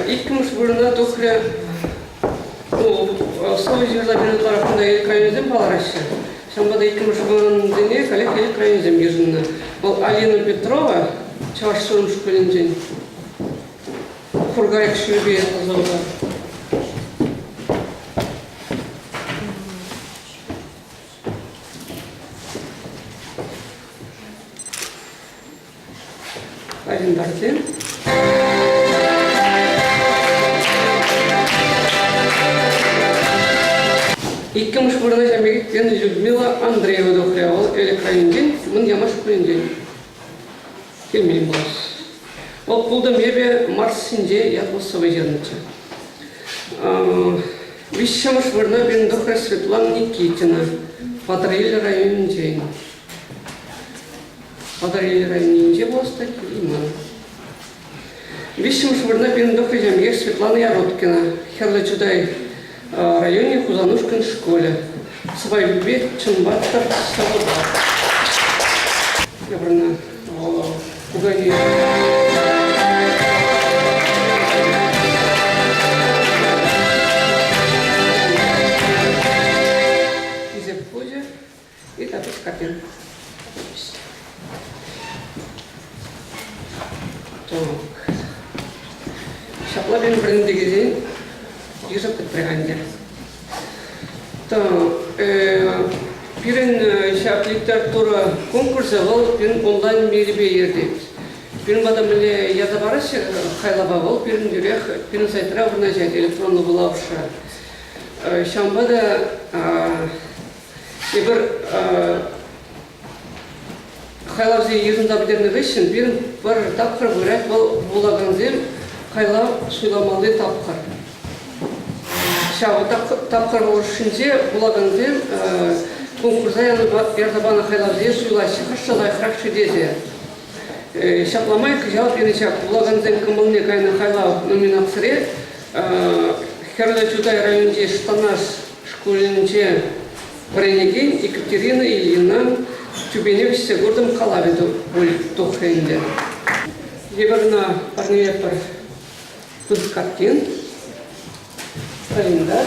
Иккӗмӗш вырӑна тухрӗ ну, сӑвӑ ҫырса пирӗн ытларах кунта Элӗк районӗсем палӑраҫҫӗ. Ҫавӑнпа та иккӗмӗш вырӑнсене халех Элӗк районӗсем йышӑннӑ. Вӑл Алина Петрова, Чӑваш Сурӑм шкулӗнчен, Хуркайӑк ҫӳлпе ятлӑ Календарьсем. Иккӗмӗш вырӑна ҫав пекех Людмила Андреева тухрӗ. Вӑл Элӗк районӗнчен, Мӑн Ямаш хулинчен килмен пулас. Вӑл пултӑм эпӗ Марс ҫинче ятлӑ сӑвӑ ҫырнӑччӗ. Виҫҫӗмӗш вырӑна пирӗн тухрӗ Светлана Никитина, Патӑрьел районӗнчен. Патӑрьел районӗнче пулас та килман. Виҫҫӗмӗш вырӑна пирӗн тухрӗ ҫемье Светлана Яроткина, Хӗрлӗ Чутай районӗ Хусанушкӑнь шкулӗ. Сӑпайпипе Чӑнпаттӑр сӑвӑпа. Вырӑна пукане Хисеп хучӗ и тапӑч капин. Так. Ҫапла пирӗн вӗрентекенсен йышӗ пӗтрӗ ӗнтӗ. Пирӗн ҫак литература конкурсӗ вӑл пирӗн онлайн мелӗпе иртет. Пирӗн пата мӗнле ята параҫҫӗ хайлава, вӑл пирӗн тӳрех пирӗн сайтра вырнаҫать электронлӑ вулавӑшра. Ҫавӑнпа та эпир хайлавсене йышӑнса пӗтернӗ хыҫҫӑн пирӗн пӗр тапхӑр пырать, вӑл вулакансем хайлав суйламалли тапхӑр. Ҫав тапхӑр хушшинче вулакансем конкурса ярса панӑ хайлавсене суйлаҫҫӗ, хӑш лайӑхрах-ши тесе. Ҫапла май кӑҫал пирӗн ҫак вулакансен кӑмӑлне кайнӑ хайлав номинацире Хӗрлӗ Чутай районӗнчи Штанаш шкулӗнче вӗренекен Екатерина Ильина тӳпене вӗҫсе куртӑм калавӗ тухрӗ ӗнтӗ. Эпир ӑна парнелетпӗр пысӑк картин, календарь.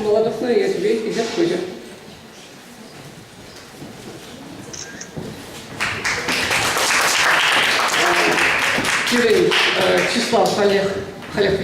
Молодухна ячӗпе хисеп хучӗ. Пирӗн числав халех халех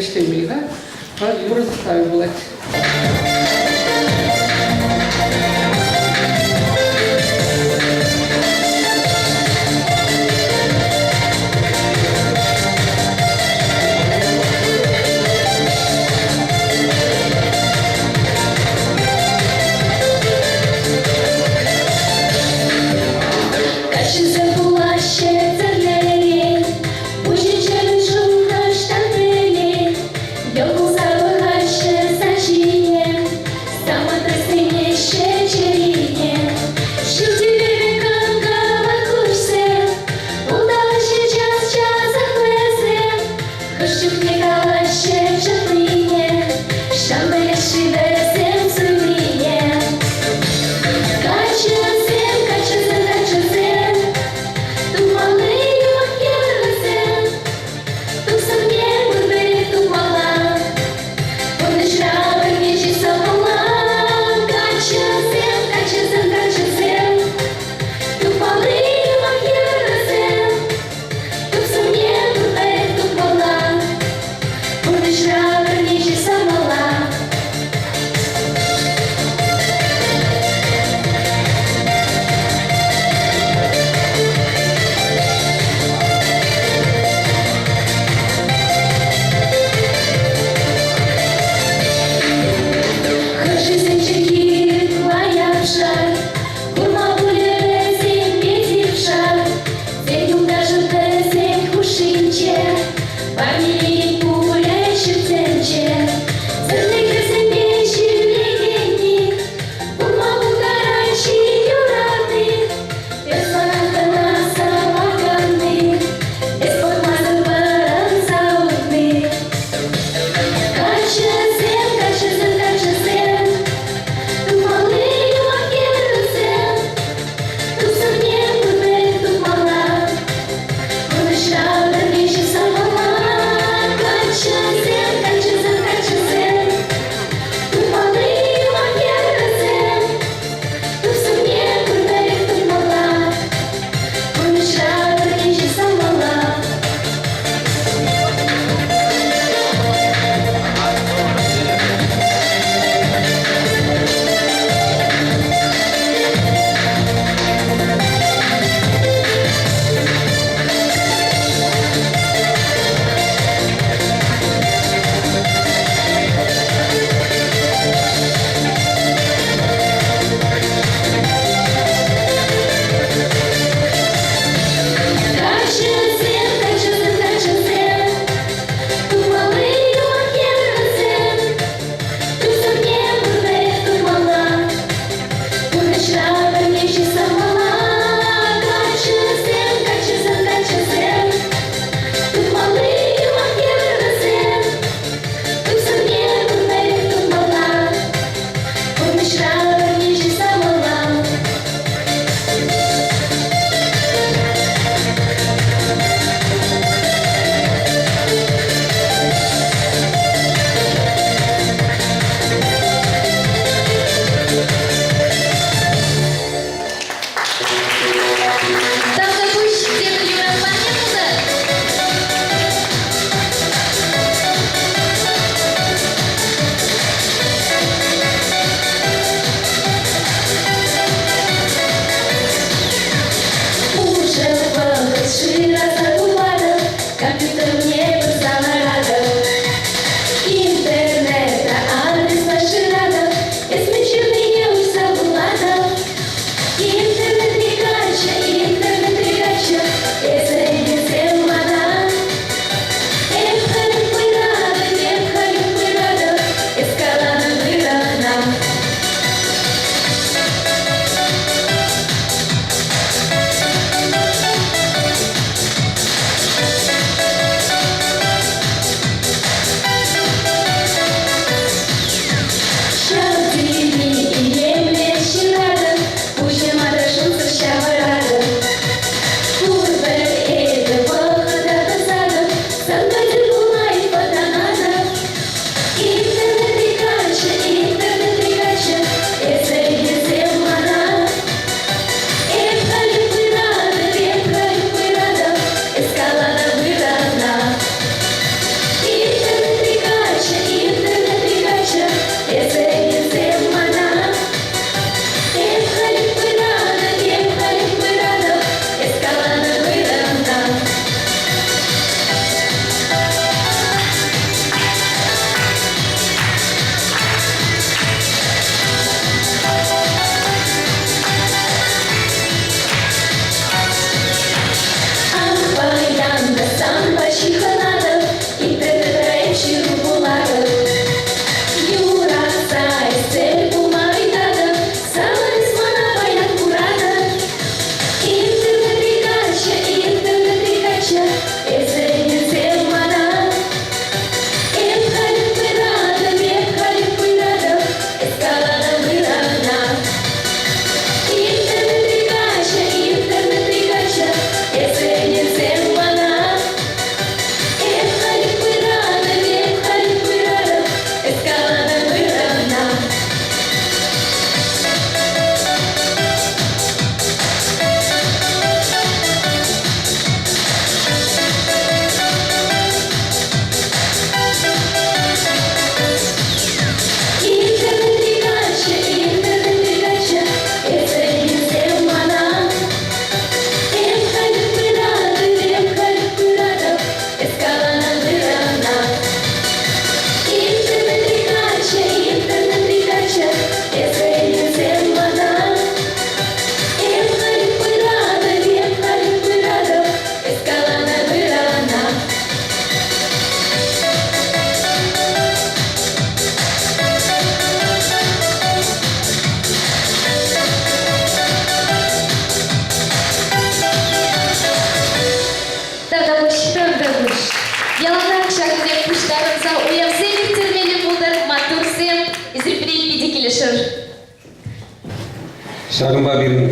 Ҫакӑнпа пирӗн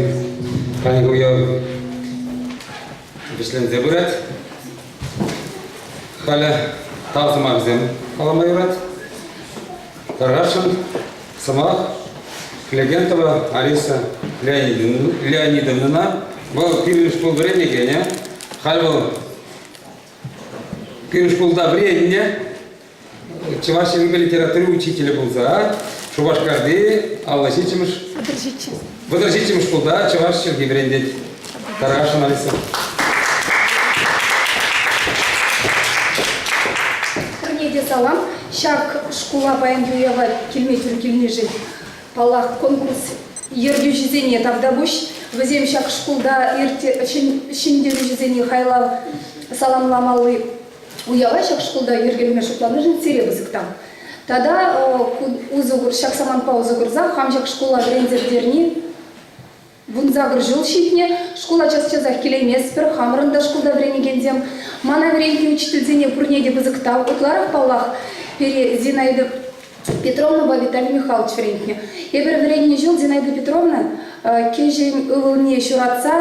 паянхи уяв вӗҫленсе пырать. Халӗ тав сӑмахӗсем калама юрать. Тархасшӑн сӑмах Клегентова Алиса Леонидовнӑна. Вӑл пирӗн шкул вӗренекенӗ. Халь вӑл пирӗн шкулта вӗреннӗ. Чӑваш чӗлхипе литература учителӗ пулса Шупашкарти 57-мӗш 37-мӗш шкулта чӑваш чӗлхи вӗрентет. Тархасшӑн, Алиса. Пурне те салам. Ҫак шкула паянхи уява килме тӳр килнишӗн, паллах, конкурс ертӳҫисене тавтапуҫ. Вӗсем ҫак шкулта ҫӗнтерӳҫӗсене хайлав саламламалли Уява ҫак шкулта йӗркелеме шутланишӗн сире пысӑк тав. Тата усӑ ҫак самантпа усӑ курса хам ҫак шкула вӗренсе пӗтерни 18 ҫул ҫитнӗ. Шкула час-часах килейместпӗр, хамӑрӑн та шкулта вӗренекенсем. Мана вӗрентнӗ учительсене пурне те пысӑк тав. Ытларах, паллах, пире Зинаида Петровнӑпа Виталий Михайлович вӗрентнӗ. Эпир вӗреннӗ ҫул Зинаида Петровна кӗҫӗн ывӑлне ҫуратса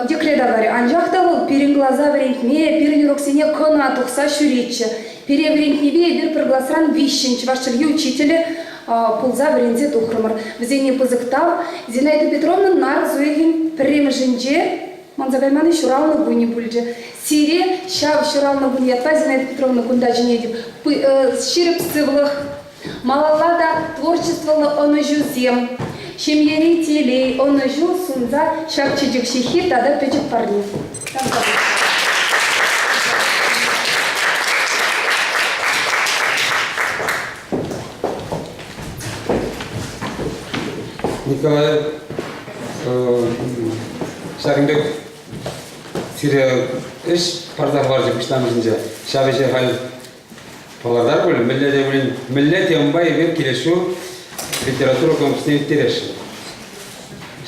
декрета карӗ. Анчах та вӑл пирӗн класа вӗрентме, пирӗн уроксене кӑна тухса ҫӳретчӗ. Пире вӗрентнипе эпир пӗр класран виҫҫӗн чӑваш чӗлхи учителӗ пулса вӗренсе тухрӑмӑр. Вӗсене пысӑк тав. Зинаида Петровна нарӑс уйӑхӗн пӗрремӗшӗнче манса кайман ҫуралнӑ кунӗ пулчӗ. Сире ҫав ҫуралнӑ кун ятпа, Зинаида Петровна, кунта чӗнетӗп. Ҫирӗп сывлӑх, малалла та творчествӑллӑ ӑнӑҫусем, ҫемьери телей, ӑнӑҫу сунса ҫак чечек ҫыххи тата пӗчӗк парне. Николай ҫакӑн пек сире ӗҫ парса хӑварчӗ пуҫламӑшӗнче. Ҫав ӗҫе халь палӑртар пуль, мӗнле те пулин, мӗнле темӑпа эпир килес ҫул литература конкурсне ирттересшӗн.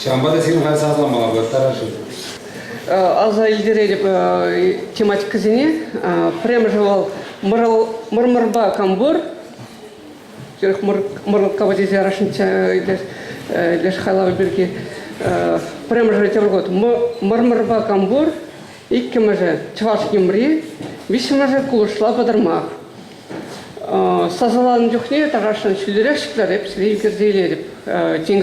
Ҫавӑнпа та сирӗн халь сасӑламалла пулать, тараши. Аса илтеретӗп тематикӑсене. Пӗрремӗшӗ вӑл мӑрмӑрпа кампур. Хӗрӗх мӑрлӑккапа тесе ярасшӑнччӗ леш хайлавӗ пирки. Пӗрремӗшӗ тепӗр год мӑрмӑрпа кампур, иккӗмӗшӗ чӑваш йӑмри, виҫҫӗмӗшӗ кулӑшла пӑтӑрмах. Сасӑланӑ чухне тархасшӑн ҫӳлерех ҫӗклер, эп сире ӳкерсе илетӗп. Тин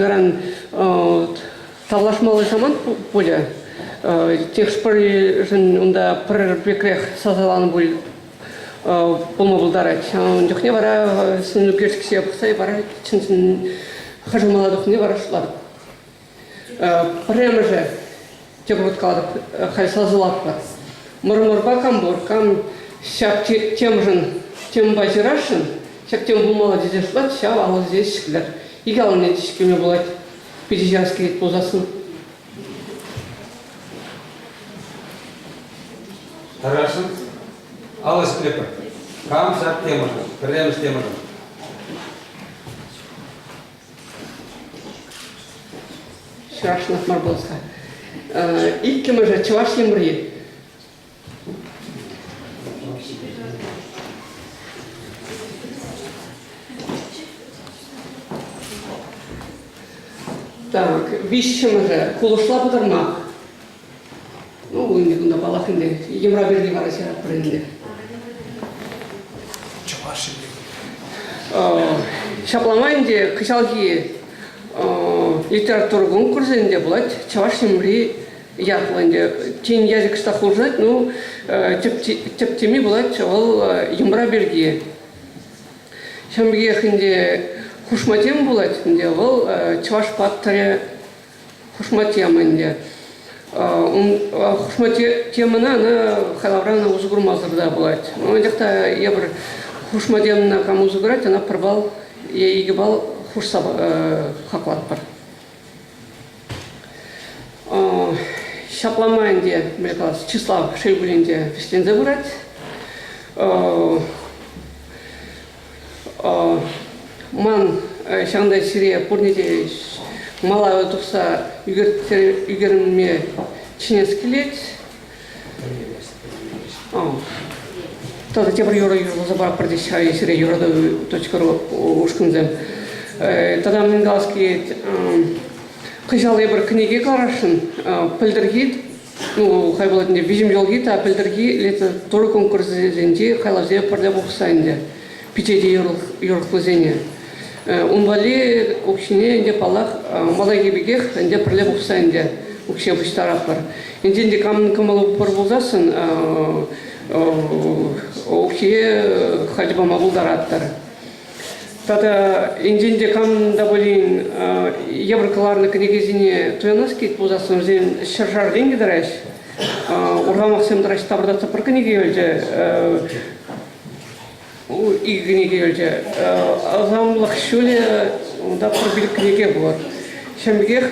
тавлашмалли самант пулӗ. Текст пӗришӗн унта пӗр пекрех сасӑланӑ пуль пулма пултарать. Ун чухне вара сӑн ӳкерчӗксене пӑхса вара чӑн-чӑн хӑшӗ мала тухни вара шутлатӑп. Пӗрремӗшӗ, тепӗр хут калатӑп, халь сасӑлатпӑр. Мӑрмӑрпа кампур, кам ҫак темшӗн темпа ҫырасшӑн, ҫак тем пулмалла тесе шутлать, ҫав алӑсене ҫӗклер. Икӗ алӑне те ҫӗклеме пулать. Питӗ ҫырас килет пулсассӑн. Тарасшӑн? Алӑ ҫӗклетпӗр. Кам ҫак темӑшӑн, пӗрремӗш темӑшӑн? Ҫырасшӑнах мар пулас-ха. Иккӗмӗшӗ Чӑваш йӑмри. Так, виҫҫӗмӗшӗ кулӑшла пӑтӑрмах. Ну, ӗнтӗ кунта паллах ӗнтӗ йӑмра пирки вара ҫыратпӑр ӗнтӗ. Чӑваш ҫемйи. Ҫапла май ӗнтӗ кӑҫалхи литература конкурсӗ ӗнтӗ пулать Чӑваш йӑмри ятлӑ ӗнтӗ. Тен ячӗ кӑштах улшӑнать, ну тӗп теми пулать вӑл йӑмра пирки. Ҫавӑн пекех ӗнтӗ хушма тема пулать ӗнтӗ вӑл чӑваш паттӑрӗ хушма тема ӗнтӗ. Хушма темӑна ӑна хайлавран усӑ курмасӑр та пулать. Анчах та эпир хушма темӑна кам усӑ курать, ӑна пӗр балл е икӗ балл хушса хаклатпӑр. Ҫапла май ӗнтӗ, мӗн калас, чыслав шел пулин те вӗҫленсе пырать. Ман ҫакӑнта сире пурне те мала тухса ӳкерме чӗнес килет. Тата тепӗр юрӑ юрласа паратпӑр теҫҫӗ сире юрату.ру ушкӑнсем. Тата мӗн калас килет? Кӑҫал эпир кӗнеке кӑларасшӑн. Пӗлтӗрхи, ну, хай пулать ӗнтӗ, виҫӗм ҫулхи та пӗлтӗрхи литература конкурсӗсенчи хайлавсене пӗрле пухса ӗнтӗ пичете юрӑхлисене. Ун валли укҫине ӗнтӗ, паллах, малтанхи пекех ӗнтӗ пӗрле пухса ӗнтӗ укҫа пуҫтаратпӑр. Енчен те камӑн кӑмӑлӗ пур пулсассӑн укҫие халь пама пултаратӑр. Тата енчен те кам та пулин евӗр кӑларнӑ кӗнекесене туянас килет пулсассӑн вӗсем ҫӗршар тенкӗ тӑраҫ. Урхамахсем тӑраҫ тапӑртатса пӗр кӗнеке юлчӗ. Икӗ кӗнеке юлчӗ. Асамлӑх ҫулӗ унта пӗр пилӗк кӗнеке пур. Ҫавӑн пекех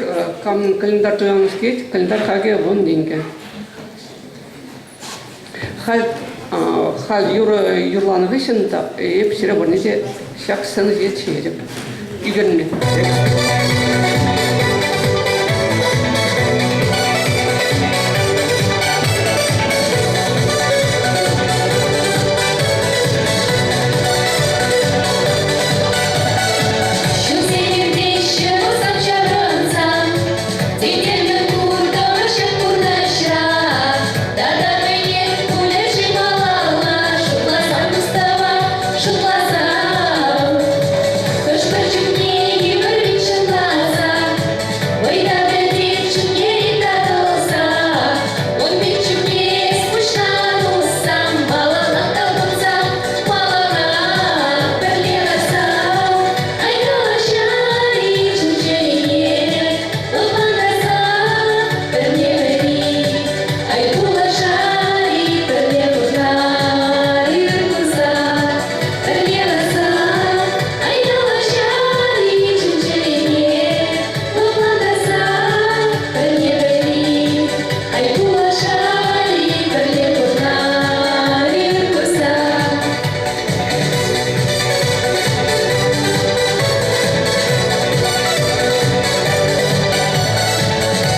кам календарь туянас килет, календарь хакӗ 10 тенкӗ. Халь, халь юрӑ юрланӑ хыҫҫӑн та эп сире пурне те ҫак сцена ҫине чӗнетӗп. Ӳкерме. Ҫулсем иртеҫҫӗ пулсан ҫаврӑнса, Текелмӗ куртӑмӑр ҫак пурнӑҫра. Тата мӗнех пулӗ-ши малалла, Шутласан пустава, шутласан. Хӑш-пӗр чухне йывӑр вит чӑнласа, Вӑй та пӗтет чун-чӗри татӑлса. Ун пек чухне эс пуҫран уссан, Малалла талпӑнса, малалла пӗрле ларса. Ай калаҫар-и чун-чӗрене, Ӑнлантарса пӗрне-пӗри. Ай пулӑшар-и пӗрле пурнар-и курса, Пӗрле ларса. Ай калаҫар-и чун-чӗрене, Лӑплантарса пӗрне-пӗри. Ай пулӑшар-и пӗрле пурнар-и курса.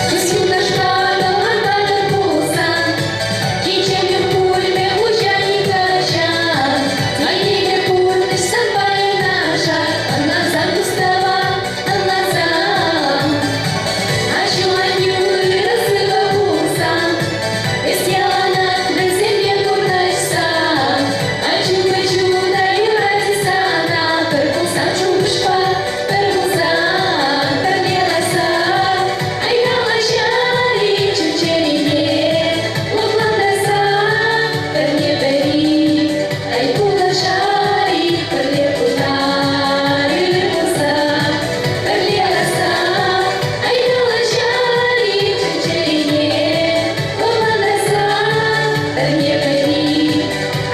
Тус-юлташпа тӑванпа пулсан, кичемлӗх пулмӗ хуҫа нихӑҫан. Телейлӗ пурнӑҫ санпа юнашар, ӑнлансан пустава, ӑнлансан. Аҫу-аннӳ ырӑ-сывӑ пулсан, эс яланах вӗсемпе курнӑҫсан. Ачу-пӑчу та юратӗ сана, пӗр пулсан шухӑшпа, пӗр пулсан, пӗрле ларсан. Ай калаҫар-и чун-чӗрене, лӑплантарса пӗрне-пӗри. Ай пулӑшар-и пӗрле пулар-и пулсан, пӗрле ларсан. Ай калаҫар-и чун-чӗрене, лӑплантарса пӗрне-пӗри.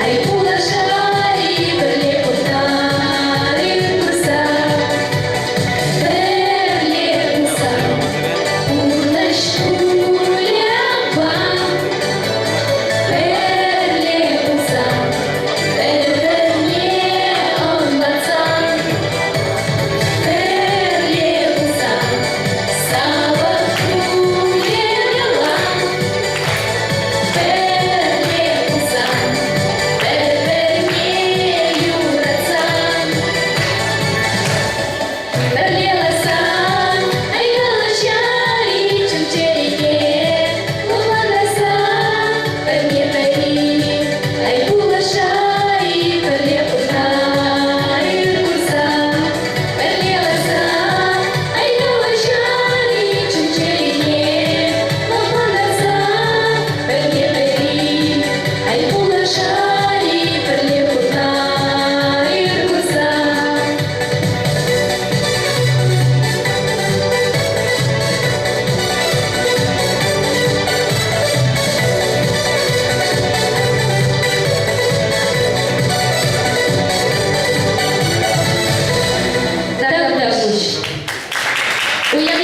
Ай пулӑшар-и пӗрле пулар-и пулсан. Пӗрле пулсан пурнӑҫ пулӗ-ва. Пӗрле пулсан, пӗр-пӗрне ӑнлансан. Пӗрле пулсан савӑк пулӗ-ла. Пӗрле пулсан, пӗр-пӗрне юратсан. Пӗрле ларсан, ай калаҫар-и чун-чӗрене, лӑплантарса пӗрне-пӗри. Ай пулӑшар-и пӗрле пурнар-и курса. Пӗрле ларсан, ай калаҫар-и чун-чӗрене, лӑплантарса пӗрне-пӗри. Ай пулӑшар-и пӗрле пурнар-и курса. Тавтапуҫ. Уяв